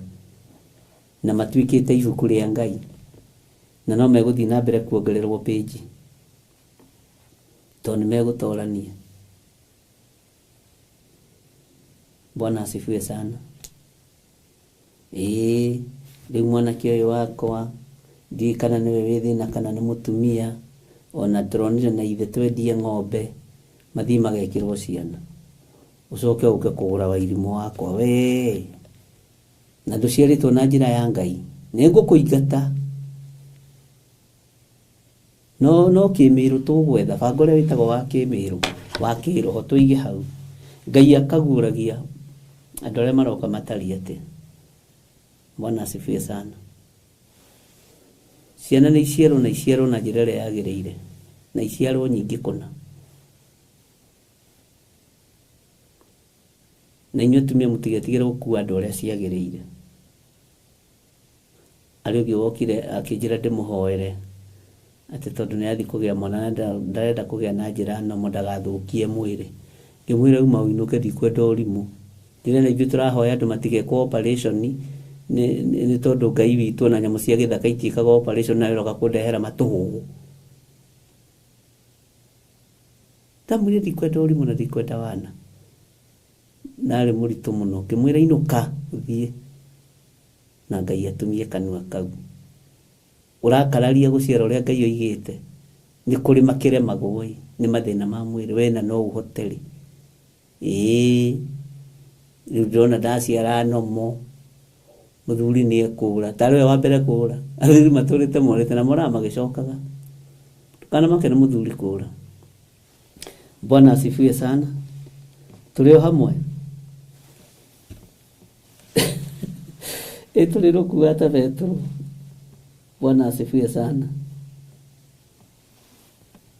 na matuĩkĩte ibuku rĩa Ngai na no megũthiĩ na mbere kuongererwo page tondũ nĩ megũtorania. Bwana asifiwe sana. Ĩĩ rĩu mwanake ũyũ wakwa ndiũĩ kana nĩwe wĩ thĩna kana nĩ mũtumia, ona tũronire na ithe twendie ng'ombe mathiĩ magekĩrwo ciana, ũcoke ũke kũgũra wairimũ wakwa we na ndũciarĩtwo na njĩra ya Ngai, nĩngũkũingata. No kĩmĩrũ tũgwetha banga ũrĩa wĩtagwo wa kĩmĩrũ wa kĩroho tũige hau. Ngai akaguũragia andũ arĩa maroka matariĩ atĩa. Bwana asifiwe sana. Ciana nĩ iciarwo na iciarwo na njĩra ĩrĩa yagĩrĩire na iciarwo nyingĩ kũna. Na inyuĩ atumia mũtigetigĩre gũkua andũ arĩa ciagĩrĩire. Arĩa ũngĩ wokire akĩnjĩra ndĩmũhoere atĩ tondũ nĩ athiĩ kũgĩa mwana na ndarenda kũgĩa na njĩra nomo ndagathũkie mwĩrĩ. Ngĩmwĩra uma ũinũke ndikwenda ũrimũ. Ndĩrenda ithuĩ tũrahoya andũ matigekwo operation nĩ tondũ Ngai witũ na nyamũ cia gĩthaka itiĩkaga operation na ĩroka kũndehera matũhũhũ. Ndamwĩrire ndikwenda ũrimũ na ndikwenda wana. Narĩ mũritũ mũno ngĩmwĩra inũka ũthiĩ na Ngai atumie kanua kau. Ũrakararia gũciara ũrĩa Ngai oigĩte nĩ kũrĩ makĩremagwo ĩ nĩ mathĩna ma mwĩrĩ we na no ũhote rĩ. Ĩĩ rĩu ndĩrona ndaciara nomo mũthuri nĩ ekũra tarĩ we wa mbere kũra. Athuri matũrĩte morĩte na moraga magĩcokaga. Ndũkanamake nĩ mũthuri kũra. Bwana asifiwe sana. Tũrĩ o hamwe. Ĩ tũrĩ rũkua ta Petero. Bwana asifiwe sana.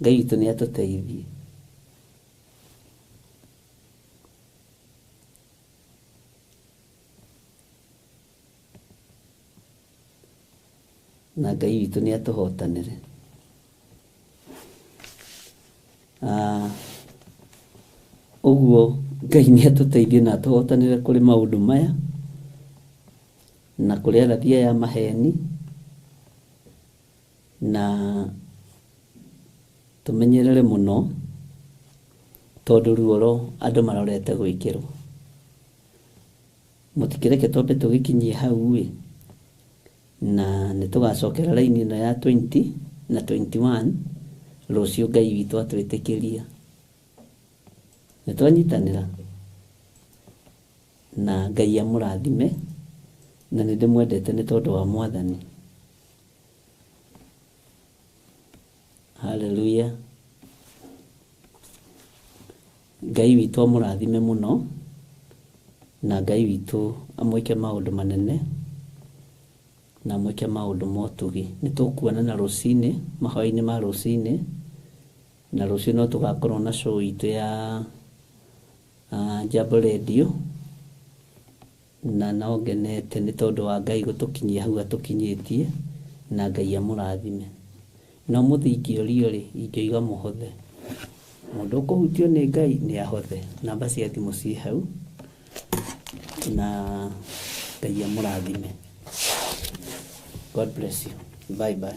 Ngai witũ nĩ atũteithie. Na Ngai witũ nĩ atũhotanĩre. Ũguo Ngai nĩ atũteithie na atũhotanĩre kũrĩ maũndũ maya na kũrĩ arathi aya maheni na tũmenyerere mũno tondũ ruoro andũ marorete gwĩkĩrwo. Mũtikĩreke twambe tũgĩkinyie hau ĩ na nĩ tũgacokera raini ĩno ya 20 na 21 rũciũ Ngai witũ atwĩtĩkĩria. Nĩ twanyitanĩra na Ngai amũrathime na nĩ ndĩmwendete nĩ tondũ wa Mwathani. Hallelujah. Ngai witũ amũrathime mũno na Ngai witũ amwĩke maũndũ manene na amwĩke maũndũ ma ũtugi. Nĩ tũkuonana rũcinĩ mahoya-inĩ ma rũcinĩ na rũciũ no tũgakorwo na show itũ ya Jambo Radio na no ngenete nĩ tondũ wa Ngai gũtũkinyia hau atũkinyĩtie na Ngai amũrathime. Na ũmũthĩ ingĩũrio rĩ, ingĩoiga mũhothe. Mũndũ ũkũhutio nĩ Ngai nĩ ahothe. Namba cia thimũ ciĩ hau na Ngai amũrathime. God bless you. Bye bye.